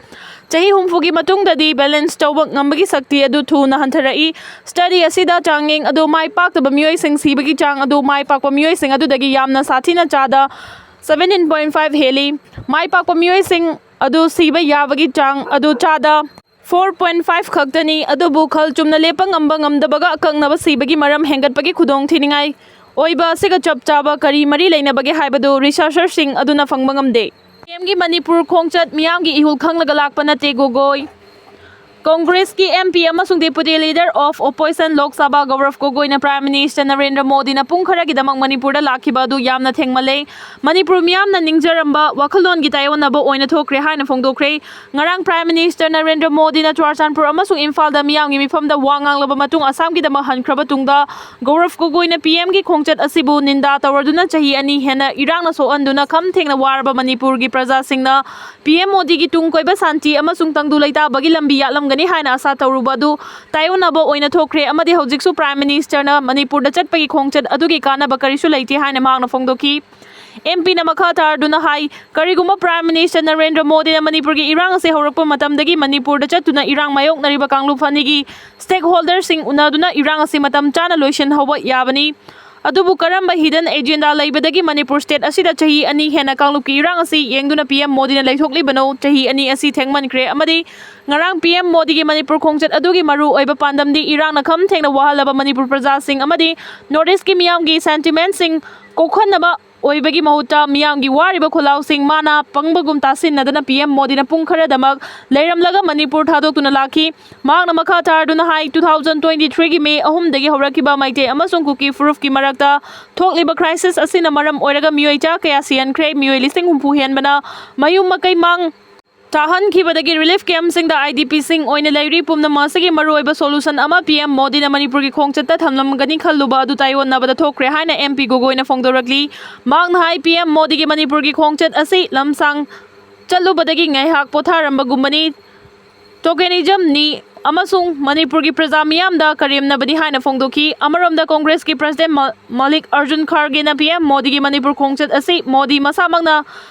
ꯆꯍꯤ ꯍꯨꯝꯐꯨꯒꯤ ꯃꯇꯨꯡꯗꯗꯤ ꯕꯦꯂꯦꯟꯁ ꯇꯧꯕ ꯉꯝꯕꯒꯤ ꯁꯛꯇꯤ ꯑꯗꯨ ꯊꯨꯅ ꯍꯟꯊꯔꯛꯏ꯫ ꯁ꯭ꯇꯗꯤ ꯑꯁꯤꯗ ꯆꯥꯡꯌꯦꯡ ꯑꯗꯨ ꯃꯥꯏ ꯄꯥꯛꯇꯕ ꯃꯤꯑꯣꯏꯁꯤꯡ ꯁꯤꯕꯒꯤ ꯆꯥꯡ ꯑꯗꯨ ꯃꯥꯏ ꯄꯥꯛꯄ ꯃꯤꯑꯣꯏꯁꯤꯡ ꯑꯗꯨꯗꯒꯤ ꯌꯥꯝꯅ ꯁꯥꯊꯤꯅ ꯆꯥꯗ seventeen point five ꯍꯦꯜꯂꯤ꯫ ꯃꯥꯏ ꯄꯥꯛꯄ ꯃꯤꯑꯣꯏꯁꯤꯡ ꯑꯗꯨ ꯁꯤꯕ ꯌꯥꯕꯒꯤ ꯆꯥꯡ ꯑꯗꯨ ꯆꯥꯗ four point five ꯈꯛꯇꯅꯤ, ꯑꯗꯨꯕꯨ ꯈꯜ ꯆꯨꯝꯅ ꯂꯦꯞꯄ ꯉꯝꯕ ꯉꯝꯗꯕꯒ ꯑꯀꯛꯅꯕ ꯁꯤꯕꯒꯤ ꯃꯔꯝ ꯍꯦꯟꯒꯠꯄꯒꯤ ꯈꯨꯗꯣꯡꯊꯤꯅꯤꯡꯉꯥꯏ ꯑꯣꯏꯕ ꯑꯁꯤꯒ ꯆꯞ ꯆꯥꯕ ꯀꯔꯤ ꯃꯔꯤ ꯂꯩꯅꯕꯒꯦ ꯍꯥꯏꯕꯗꯨ ꯔꯤꯁꯔꯆꯔꯁꯤꯡ ꯑꯗꯨꯅ ꯐꯪꯕ ꯉꯝꯗꯦ꯫ ꯄꯤ ꯑꯦꯝꯒꯤ ꯃꯅꯤꯄꯨꯔ ꯈꯣꯡꯆꯠ ꯃꯤꯌꯥꯝꯒꯤ ꯏꯍꯨꯜ ꯈꯪꯂꯒ ꯂꯥꯛꯄ ꯅꯠꯇꯦ, ꯒꯣꯒꯣꯏ꯫ ꯀꯣꯡꯒ꯭ꯔꯦꯁꯀꯤ ꯑꯦꯝ ꯄꯤ ꯑꯃꯁꯨꯡ Deputy Leader of Opposition Lok Sabha Gaurav ꯒꯣꯒꯣꯏꯅ ꯄ꯭ꯔꯥꯏꯝ ꯃꯤꯅꯤꯁꯇꯔ ꯅꯔꯦꯟꯗ꯭ꯔ ꯃꯣꯗꯤꯅ ꯄꯨꯡ ꯈꯔꯒꯤꯗꯃꯛ ꯃꯅꯤꯄꯨꯔꯗ ꯂꯥꯛꯈꯤꯕ ꯑꯗꯨ ꯌꯥꯝꯅ ꯊꯦꯡꯃꯜꯂꯦ, ꯃꯅꯤꯄꯨꯔ ꯃꯤꯌꯥꯝꯅ ꯅꯤꯡꯖꯔꯝꯕ ꯋꯥꯈꯜꯂꯣꯟꯒꯤ ꯇꯥꯏꯑꯣꯟꯅꯕ ꯑꯣꯏꯅ ꯊꯣꯛꯈ꯭ꯔꯦ ꯍꯥꯏꯅ ꯐꯣꯡꯗꯣꯛꯈ꯭ꯔꯦ꯫ ꯉꯔꯥꯡ ꯄ꯭ꯔꯥꯏꯝ ꯃꯤꯅꯤꯁꯇꯔ ꯅꯔꯦꯟꯗ꯭ꯔ ꯃꯣꯗꯤꯅ ꯆꯨꯔꯆꯥꯟꯄꯨꯔ ꯑꯃꯁꯨꯡ ꯏꯝꯐꯥꯜꯗ ꯃꯤꯌꯥꯝꯒꯤ ꯃꯤꯐꯝꯗ ꯋꯥ ꯉꯥꯡꯂꯕ ꯃꯇꯨꯡ ꯑꯁꯥꯝꯒꯤꯗꯃꯛ ꯍꯟꯈ꯭ꯔꯕ ꯇꯨꯡꯗ ꯒꯧꯔꯚ ꯒꯣꯒꯣꯏꯅ ꯄꯤ ꯑꯦꯝꯒꯤ ꯈꯣꯡꯆꯠ ꯑꯁꯤꯕꯨ ꯅꯤꯟꯗꯥ ꯇꯧꯔꯗꯨꯅ ꯆꯍꯤ ꯑꯅꯤ ꯍꯦꯟꯅ ꯏꯔꯥꯡꯅ ꯁꯣꯛꯍꯟꯗꯨꯅ ꯈꯝ ꯊꯦꯡꯅ ꯋꯥꯔꯕ ꯃꯅꯤꯄꯨꯔꯒꯤ ꯄ꯭ꯔꯖꯥꯁꯤꯡꯅ ꯄꯤ ꯑꯦꯝ ꯃꯣꯗꯤꯒꯤ ꯇꯨꯡ ꯀꯣꯏꯕ ꯁꯥꯟꯇꯤ ꯑꯃꯁꯨꯡ ꯇꯪꯗꯨ ꯂꯩꯇꯥꯕꯒꯤ ꯂꯝꯕꯤ ꯌꯥꯠꯂꯝꯒꯅꯤ ꯍꯥꯏꯅ ꯑꯁꯥ ꯇꯧꯔꯨꯕ ꯑꯗꯨ ꯇꯥꯏꯑꯣꯟꯅꯕ ꯑꯣꯏꯅ ꯊꯣꯛꯈ꯭ꯔꯦ ꯑꯃꯗꯤ ꯍꯧꯖꯤꯛꯁꯨ ꯄ꯭ꯔꯥꯏꯝ ꯃꯤꯅꯤꯁꯇꯔꯅ ꯃꯅꯤꯄꯨꯔꯗ ꯆꯠꯄꯒꯤ ꯈꯣꯡꯆꯠ ꯑꯗꯨꯒꯤ ꯀꯥꯟꯅꯕ ꯀꯔꯤꯁꯨ ꯂꯩꯇꯦ ꯍꯥꯏꯅ ꯃꯍꯥꯛꯅ ꯐꯣꯡꯗꯣꯛꯈꯤ꯫ ꯑꯦꯝ ꯄꯤꯅ ꯃꯈꯥ ꯇꯥꯔꯗꯨꯅ ꯍꯥꯏ, ꯀꯔꯤꯒꯨꯝꯕ ꯄ꯭ꯔꯥꯏꯝ ꯃꯤꯅꯤꯁꯇꯔ ꯅꯔꯦꯟꯗ꯭ꯔ ꯃꯣꯗꯤꯅ ꯃꯅꯤꯄꯨꯔꯒꯤ ꯏꯔꯥꯡ ꯑꯁꯤ ꯍꯧꯔꯛꯄ ꯃꯇꯝꯗꯒꯤ ꯃꯅꯤꯄꯨꯔꯗ ꯆꯠꯇꯨꯅ ꯏꯔꯥꯡ ꯃꯥꯌꯣꯛꯅꯔꯤꯕ ꯀꯥꯡꯂꯨꯞ ꯑꯅꯤꯒꯤ ꯁ꯭ꯇꯦꯛꯍꯣꯜꯗꯔꯁꯤꯡ ꯎꯅꯗꯨꯅ ꯏꯔꯥꯡ ꯑꯁꯤ ꯃꯇꯝ ꯆꯥꯅ ꯂꯣꯏꯁꯤꯟꯍꯧꯕ ꯌꯥꯕꯅꯤ꯫ ꯑꯗꯨꯕꯨ ꯀꯔꯝꯕ ꯍꯤꯗꯟ ꯑꯦꯖꯦꯟꯗꯥ ꯂꯩꯕꯗꯒꯤ ꯃꯅꯤꯄꯨꯔ ꯁ꯭ꯇꯦꯠ ꯑꯁꯤꯗ ꯆꯍꯤ ꯑꯅꯤ ꯍꯦꯟꯅ ꯀꯥꯡꯂꯨꯞꯀꯤ ꯏꯔꯥꯡ ꯑꯁꯤ ꯌꯦꯡꯗꯨꯅ ꯄꯤ ꯑꯦꯝ ꯃꯣꯗꯤꯅ ꯂꯩꯊꯣꯛꯂꯤꯕꯅꯣ? ꯆꯍꯤ ꯑꯅꯤ ꯑꯁꯤ ꯊꯦꯡꯃꯟꯈ꯭ꯔꯦ ꯑꯃꯗꯤ ꯉꯔꯥꯡ ꯄꯤ ꯑꯦꯝ ꯃꯣꯗꯤꯒꯤ ꯃꯅꯤꯄꯨꯔ ꯈꯣꯡꯆꯠ ꯑꯗꯨꯒꯤ ꯃꯔꯨ ꯑꯣꯏꯕ ꯄꯥꯟꯗꯝꯗꯤ ꯏꯔꯥꯡꯅ ꯈꯝ ꯊꯦꯡꯅ ꯋꯥꯍꯜꯂꯕ ꯃꯅꯤꯄꯨꯔ ꯄ꯭ꯔꯖꯥꯁꯤꯡ ꯑꯃꯗꯤ ꯅꯣꯔꯠ ꯏꯁ꯭ꯠꯀꯤ ꯃꯤꯌꯥꯝꯒꯤ ꯁꯦꯟꯇꯤꯃꯦꯟꯠꯁꯤꯡ ꯀꯣꯛꯍꯟꯅꯕ ꯑꯣꯏꯕꯒꯤ ꯃꯍꯨꯠꯇ ꯃꯤꯌꯥꯝꯒꯤ ꯋꯥꯔꯤꯕ ꯈꯣꯜꯂꯥꯎꯁꯤꯡ ꯃꯥꯅ ꯄꯪꯕꯒꯨꯝ ꯇꯥꯁꯤꯟꯅꯗꯅ ꯄꯤ ꯑꯦꯝ ꯃꯣꯗꯤꯅ ꯄꯨꯡ ꯈꯔꯗꯃꯛ ꯂꯩꯔꯝꯂꯒ ꯃꯅꯤꯄꯨꯔ ꯊꯥꯗꯣꯛꯇꯨꯅ ꯂꯥꯛꯈꯤ꯫ ꯃꯍꯥꯛꯅ ꯃꯈꯥ ꯇꯥꯔꯗꯨꯅ ꯍꯥꯏ, two thousand twenty threeꯒꯤ May ꯑꯍꯨꯝꯗꯒꯤ ꯍꯧꯔꯛꯈꯤꯕ ꯃꯩꯇꯩ ꯑꯃꯁꯨꯡ ꯀꯨꯀꯤ ꯐꯨꯔꯨꯞꯀꯤ ꯃꯔꯛꯇ ꯊꯣꯛꯂꯤꯕ crisis ꯑꯁꯤꯅ ꯃꯔꯝ ꯑꯣꯏꯔꯒ ꯃꯤꯑꯣꯏ ꯆꯥ ꯀꯌꯥ ꯁꯤꯍꯟꯈ꯭ꯔꯦ, ꯃꯤꯑꯣꯏ ꯂꯤꯁꯤꯡ ꯍꯨꯝꯐꯨ ꯍꯦꯟꯕꯅ ꯃꯌꯨꯝ ꯃꯀꯩ ꯃꯥꯡ ꯇꯥꯍꯟꯈꯤꯕꯗꯒꯤ relief campꯁꯤꯡꯗ IDPꯁꯤꯡ ꯑꯣꯏꯅ ꯂꯩꯔꯤ꯫ ꯄꯨꯝꯅꯃꯛ ꯑꯁꯤꯒꯤ ꯃꯔꯨꯑꯣꯏꯕ solution ꯑꯃ ꯄꯤ ꯑꯦꯝ ꯃꯣꯗꯤꯅ ꯃꯅꯤꯄꯨꯔꯒꯤ ꯈꯣꯡꯆꯠꯇ ꯊꯝꯂꯝꯒꯅꯤ ꯈꯜꯂꯨꯕ ꯑꯗꯨ ꯇꯥꯏꯑꯣꯟꯅꯕꯗ ꯊꯣꯛꯈ꯭ꯔꯦ ꯍꯥꯏꯅ ꯑꯦꯝ ꯄꯤ ꯒꯣꯒꯣꯏꯅ ꯐꯣꯡꯗꯣꯔꯛꯂꯤ꯫ ꯃꯍꯥꯛꯅ ꯍꯥꯏ, ꯄꯤ ꯑꯦꯝ ꯃꯣꯗꯤꯒꯤ ꯃꯅꯤꯄꯨꯔꯒꯤ ꯈꯣꯡꯆꯠ ꯑꯁꯤ ꯂꯝꯁꯥꯡ ꯆꯠꯂꯨꯕꯗꯒꯤ ꯉꯥꯏꯍꯥꯛ ꯄꯣꯊꯥꯔꯝꯕꯒꯨꯝꯕꯅꯤ꯫ Tokenismꯅꯤ ꯑꯃꯁꯨꯡ ꯃꯅꯤꯄꯨꯔꯒꯤ ꯄ꯭ꯔꯖꯥ ꯃꯤꯌꯥꯝꯗ ꯀꯔꯦꯝꯅꯕꯅꯤ ꯍꯥꯏꯅ ꯐꯣꯡꯗꯣꯛꯈꯤ꯫ ꯑꯃꯔꯣꯝꯗ ꯀꯣꯡꯒ꯭ꯔꯦꯁꯀꯤ president ꯃ-, ꯃꯜꯂꯤꯛ ꯑꯔꯖꯨꯟ ꯈꯥꯔꯒꯦꯅ ꯄꯤ ꯑꯦꯝ ꯃꯣꯗꯤꯒꯤ ꯃꯅꯤꯄꯨꯔ ꯈꯣꯡꯆꯠ ꯑꯁꯤ ꯃꯣꯗꯤ ꯃꯁꯥꯃꯛꯅ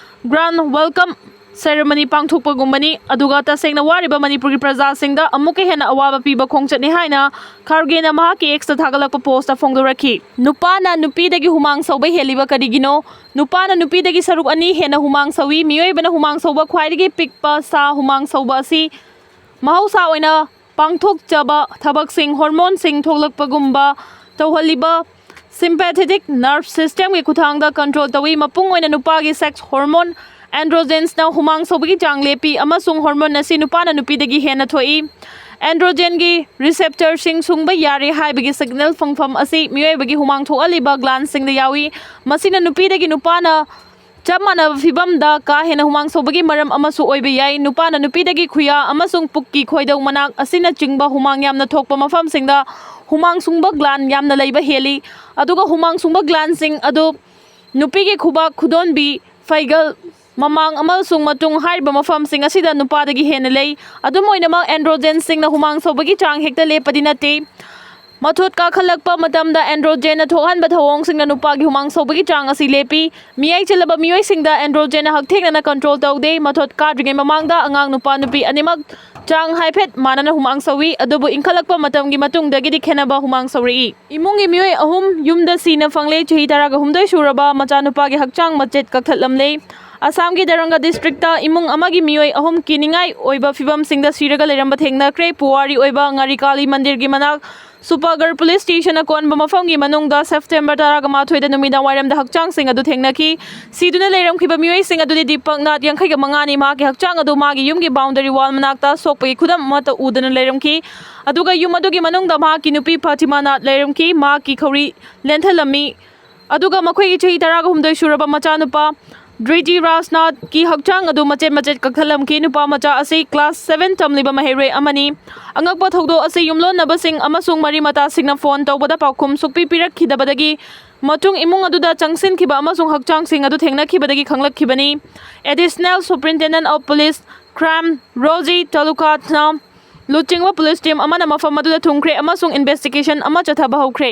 grand welcome ceremony ꯄꯥꯡꯊꯣꯛꯄꯒꯨꯝꯕꯅꯤ, ꯑꯗꯨꯒ ꯇꯁꯦꯡꯅ ꯋꯥꯔꯤꯕ ꯃꯅꯤꯄꯨꯔꯒꯤ ꯄ꯭ꯔꯖꯥꯁꯤꯡꯗ ꯑꯃꯨꯛꯀ ꯍꯦꯟꯅ ꯑꯋꯥꯕ ꯄꯤꯕ ꯈꯣꯡꯆꯠꯅꯤ ꯍꯥꯏꯅ ꯈꯥꯔꯒꯦꯅ ꯃꯍꯥꯛꯀꯤ Xꯇ ꯊꯥꯒꯠꯂꯛꯄ postꯇ ꯐꯣꯡꯗꯣꯔꯛꯈꯤ꯫ ꯅꯨꯄꯥꯅ ꯅꯨꯄꯤꯗꯒꯤ ꯍꯨꯃꯥꯡ ꯁꯧꯕ ꯍꯦꯜꯂꯤꯕ ꯀꯔꯤꯒꯤꯅꯣ? ꯅꯨꯄꯥꯅ ꯅꯨꯄꯤꯗꯒꯤ ꯁꯔꯨꯛ ꯑꯅꯤ ꯍꯦꯟꯅ ꯍꯨꯃꯥꯡ ꯁꯧꯏ꯫ ꯃꯤꯑꯣꯏꯕꯅ ꯍꯨꯃꯥꯡ ꯁꯧꯕ ꯈ꯭ꯋꯥꯏꯗꯒꯤ ꯄꯤꯛꯄ ꯁꯥ ꯍꯨꯃꯥꯡ ꯁꯧꯕ ꯑꯁꯤ ꯃꯍꯧꯁꯥ ꯑꯣꯏꯅ ꯄꯥꯡꯊꯣꯛꯆꯕ ꯊꯕꯛꯁꯤꯡ, hormoneꯁꯤꯡ ꯊꯣꯛꯂꯛꯄꯒꯨꯝꯕ ꯇꯧꯍꯜꯂꯤꯕ sympathetic nerve systemꯒꯤ ꯈꯨꯠꯊꯥꯡꯗ control ꯇꯧꯏ꯫ ꯃꯄꯨꯡ ꯑꯣꯏꯅ ꯅꯨꯄꯥꯒꯤ sex hormone androgenꯁꯅ ꯍꯨꯃꯥꯡ ꯁꯧꯕꯒꯤ ꯆꯥꯡ ꯂꯦꯞꯄꯤ ꯑꯃꯁꯨꯡ hormone ꯑꯁꯤ ꯅꯨꯄꯥꯅ ꯅꯨꯄꯤꯗꯒꯤ ꯍꯦꯟꯅ ꯊꯣꯛꯏ꯫ Androgenꯒꯤ receptorꯁꯤꯡ ꯁꯨꯡꯕ ꯌꯥꯔꯦ ꯍꯥꯏꯕꯒꯤ signal ꯐꯪꯐꯝ ꯑꯁꯤ ꯃꯤꯑꯣꯏꯕꯒꯤ ꯍꯨꯃꯥꯡ ꯊꯣꯛꯍꯜꯂꯤꯕ glandꯁꯤꯡꯗ ꯌꯥꯎꯏ꯫ ꯃꯁꯤꯅ ꯅꯨꯄꯤꯗꯒꯤ ꯅꯨꯄꯥꯅ ꯆꯞ ꯃꯥꯟꯅꯕ ꯐꯤꯚꯝꯗ ꯀꯥ ꯍꯦꯟꯅ ꯍꯨꯃꯥꯡ ꯁꯧꯕꯒꯤ ꯃꯔꯝ ꯑꯃꯁꯨ ꯑꯣꯏꯕ ꯌꯥꯏ꯫ ꯅꯨꯄꯥꯅ ꯅꯨꯄꯤꯗꯒꯤ ꯈꯨꯌꯥ ꯑꯃꯁꯨꯡ ꯄꯨꯛꯀꯤ ꯈꯣꯏꯗꯧ ꯃꯅꯥꯛ ꯑꯁꯤꯅꯆꯤꯡꯕ ꯍꯨꯃꯥꯡ ꯌꯥꯝꯅ ꯊꯣꯛꯄ ꯃꯐꯝꯁꯤꯡꯗ ꯍꯨꯃꯥꯡ ꯁꯨꯡꯕ gland ꯌꯥꯝꯅ ꯂꯩꯕ ꯍꯦꯜꯂꯤ꯫ ꯑꯗꯨꯒ ꯍꯨꯃꯥꯡ ꯁꯨꯡꯕ glandꯁꯤꯡ ꯑꯗꯨ ꯅꯨꯄꯤꯒꯤ ꯈꯨꯕꯥꯛ, ꯈꯨꯗꯣꯟꯕꯤ, ꯐꯩꯒꯜ, ꯃꯃꯥꯡ ꯑꯃꯁꯨꯡ ꯃꯇꯨꯡ ꯍꯥꯏꯔꯤꯕ ꯃꯐꯝꯁꯤꯡ ꯑꯁꯤꯗ ꯅꯨꯄꯥꯗꯒꯤ ꯍꯦꯟꯅ ꯂꯩ꯫ ꯑꯗꯨꯝ ꯑꯣꯏꯅꯃꯛ, androgenꯁꯤꯡꯅ ꯍꯨꯃꯥꯡ ꯁꯧꯕꯒꯤ ꯆꯥꯡ ꯍꯦꯛꯇ ꯂꯦꯞꯄꯗꯤ ꯅꯠꯇꯦ꯫ ꯃꯊꯣꯠ ꯀꯥꯈꯠꯂꯛꯄ ꯃꯇꯝꯗ androgenꯅ ꯊꯣꯛꯍꯟꯕ ꯊꯧꯑꯣꯡꯁꯤꯡꯅ ꯅꯨꯄꯥꯒꯤ ꯍꯨꯃꯥꯡ ꯁꯧꯕꯒꯤ ꯆꯥꯡ ꯑꯁꯤ ꯂꯦꯞꯄꯤ꯫ ꯃꯤꯌꯥꯏ ꯆꯜꯂꯕ ꯃꯤꯑꯣꯏꯁꯤꯡꯗ androgenꯅ ꯍꯛꯊꯦꯡꯅꯅ control ꯇꯧꯗꯦ꯫ ꯃꯊꯣꯠ ꯀꯥꯗ꯭ꯔꯤꯉꯩ ꯃꯃꯥꯡꯗ ꯑꯉꯥꯡ ꯅꯨꯄꯥ ꯅꯨꯄꯤ ꯑꯅꯤꯃꯛ ꯆꯥꯡ ꯍꯥꯏꯐꯦꯠ ꯃꯥꯟꯅꯅ ꯍꯨꯃꯥꯡ ꯁꯧꯏ, ꯑꯗꯨꯕꯨ ꯏꯟꯈꯠꯂꯛꯄ ꯃꯇꯝꯒꯤ ꯃꯇꯨꯡꯗꯒꯤꯗꯤ ꯈꯦꯟꯅꯕ ꯍꯨꯃꯥꯡ ꯁꯧꯔꯛꯏ꯫ ꯏꯃꯨꯡꯒꯤ ꯃꯤꯑꯣꯏ ꯑꯍꯨꯝ ꯌꯨꯝꯗ ꯁꯤꯅ ꯐꯪꯂꯦ꯫ ꯆꯍꯤ ꯇꯔꯥꯒ ꯍꯨꯝꯗꯣꯏ ꯁꯨꯔꯕ ꯃꯆꯥꯅꯨꯄꯥꯒꯤ ꯍꯛꯆꯥꯡ ꯃꯆꯦꯠ ꯀꯛꯊꯠꯂꯝꯂꯦ꯫ ꯑꯁꯥꯝꯒꯤ ꯗꯔꯪꯒ ꯗꯤꯁꯇ꯭ꯔꯤꯛꯇ ꯏꯃꯨꯡ ꯑꯃꯒꯤ ꯃꯤꯑꯣꯏ ꯑꯍꯨꯝ ꯀꯤꯅꯤꯡꯉꯥꯏ ꯑꯣꯏꯕ ꯐꯤꯕꯝꯁꯤꯡꯗ ꯁꯤꯔꯒ ꯂꯩꯔꯝꯕ ꯊꯦꯡꯅꯈ꯭ꯔꯦ꯫ ꯄꯨꯋꯥꯔꯤ ꯑꯣꯏꯕ ꯉꯥꯔꯤꯀꯥꯂꯤ ꯃꯟꯗꯤꯔꯒꯤ ꯃꯅꯥꯛ ꯁꯨꯄꯥꯒꯔ ꯄꯨꯂꯤꯁ ꯁ꯭ꯇꯦꯁꯟꯅ ꯀꯣꯟꯕ ꯃꯐꯝꯒꯤ ꯃꯅꯨꯡꯗ ꯁꯦꯞꯇꯦꯝꯕꯔ ꯇꯔꯥꯃꯥꯊꯣꯏꯗ ꯅꯨꯃꯤꯗꯥꯡ ꯋꯥꯏꯔꯝꯗ ꯍꯛꯆꯥꯡꯁꯤꯡ ꯑꯗꯨ ꯊꯦꯡꯅꯈꯤ꯫ ꯁꯤꯗꯨꯅ ꯂꯩꯔꯝꯈꯤꯕ ꯃꯤꯑꯣꯏꯁꯤꯡ ꯑꯗꯨꯗꯤ ꯗꯤꯄꯛꯅꯥꯊ, ꯌꯥꯡꯈꯩꯒ ꯃꯉꯥꯅꯤ꯫ ꯃꯍꯥꯛꯀꯤ ꯍꯛꯆꯥꯡ ꯑꯗꯨ ꯃꯥꯒꯤ ꯌꯨꯝꯒꯤ ꯕꯥꯎꯟꯗꯔꯤ ꯋꯥꯜ ꯃꯅꯥꯛꯇ ꯁꯣꯛꯄꯒꯤ ꯈꯨꯗꯝ ꯑꯃꯠꯇ ꯎꯗꯅ ꯂꯩꯔꯝꯈꯤ꯫ ꯑꯗꯨꯒ ꯌꯨꯝ ꯑꯗꯨꯒꯤ ꯃꯅꯨꯡꯗ ꯃꯍꯥꯛꯀꯤ ꯅꯨꯄꯤ ꯐꯥꯇꯤꯃꯥꯅꯥꯊ ꯂꯩꯔꯝꯈꯤ꯫ ꯃꯍꯥꯛꯀꯤ ꯈꯧꯔꯤ ꯂꯦꯟꯊꯜꯂꯝꯃꯤ꯫ ꯑꯗꯨꯒ ꯃꯈꯣꯏꯒꯤ ꯆꯍꯤ ꯇꯔꯥꯒ ꯍꯨꯝꯗꯣꯏ ꯁꯨꯔꯕ ꯃꯆꯥꯅꯨꯄꯥ ꯗ꯭ꯔꯤꯇꯤ ꯔꯥꯖꯅꯥꯊꯀꯤ ꯍꯛꯆꯥꯡ ꯑꯗꯨ ꯃꯆꯦꯠ ꯃꯆꯦꯠ ꯀꯛꯊꯠꯂꯝꯈꯤ꯫ ꯅꯨꯄꯥ ꯃꯆꯥ ꯑꯁꯤ ꯀ꯭ꯂꯥꯁ ꯁꯚꯦꯟ ꯇꯝꯂꯤꯕ ꯃꯍꯩꯔꯣꯏ ꯑꯃꯅꯤ꯫ ꯑꯉꯛꯄ ꯊꯧꯗꯣꯛ ꯑꯁꯤ ꯌꯨꯝꯂꯣꯟꯅꯕꯁꯤꯡ ꯑꯃꯁꯨꯡ ꯃꯔꯤ ꯃꯇꯥꯁꯤꯡꯅ ꯐꯣꯟ ꯇꯧꯕꯗ ꯄꯥꯎꯈꯨꯝ ꯁꯨꯛꯄꯤ ꯄꯤꯔꯛꯈꯤꯗꯕꯗꯒꯤ ꯃꯇꯨꯡ ꯏꯃꯨꯡ ꯑꯗꯨꯗ ꯆꯪꯁꯤꯟꯈꯤꯕ ꯑꯃꯁꯨꯡ ꯍꯛꯆꯥꯡꯁꯤꯡ ꯑꯗꯨ ꯊꯦꯡꯅꯈꯤꯕꯗꯒꯤ ꯈꯪꯂꯛꯈꯤꯕꯅꯤ꯫ Additional Superintendent of Police, Crime, ꯔꯣꯖꯤ ꯇꯂꯨꯀꯥꯊꯅ ꯂꯨꯆꯤꯡꯕ ꯄꯨꯂꯤꯁ ꯇꯤꯝ ꯑꯃꯅ ꯃꯐꯝ ꯑꯗꯨꯗ ꯊꯨꯡꯈ꯭ꯔꯦ ꯑꯃꯁꯨꯡ ꯏꯟꯚꯦꯁꯇꯤꯒꯦꯁꯟ ꯑꯃ ꯆꯠꯊꯕ ꯍꯧꯈ꯭ꯔꯦ꯫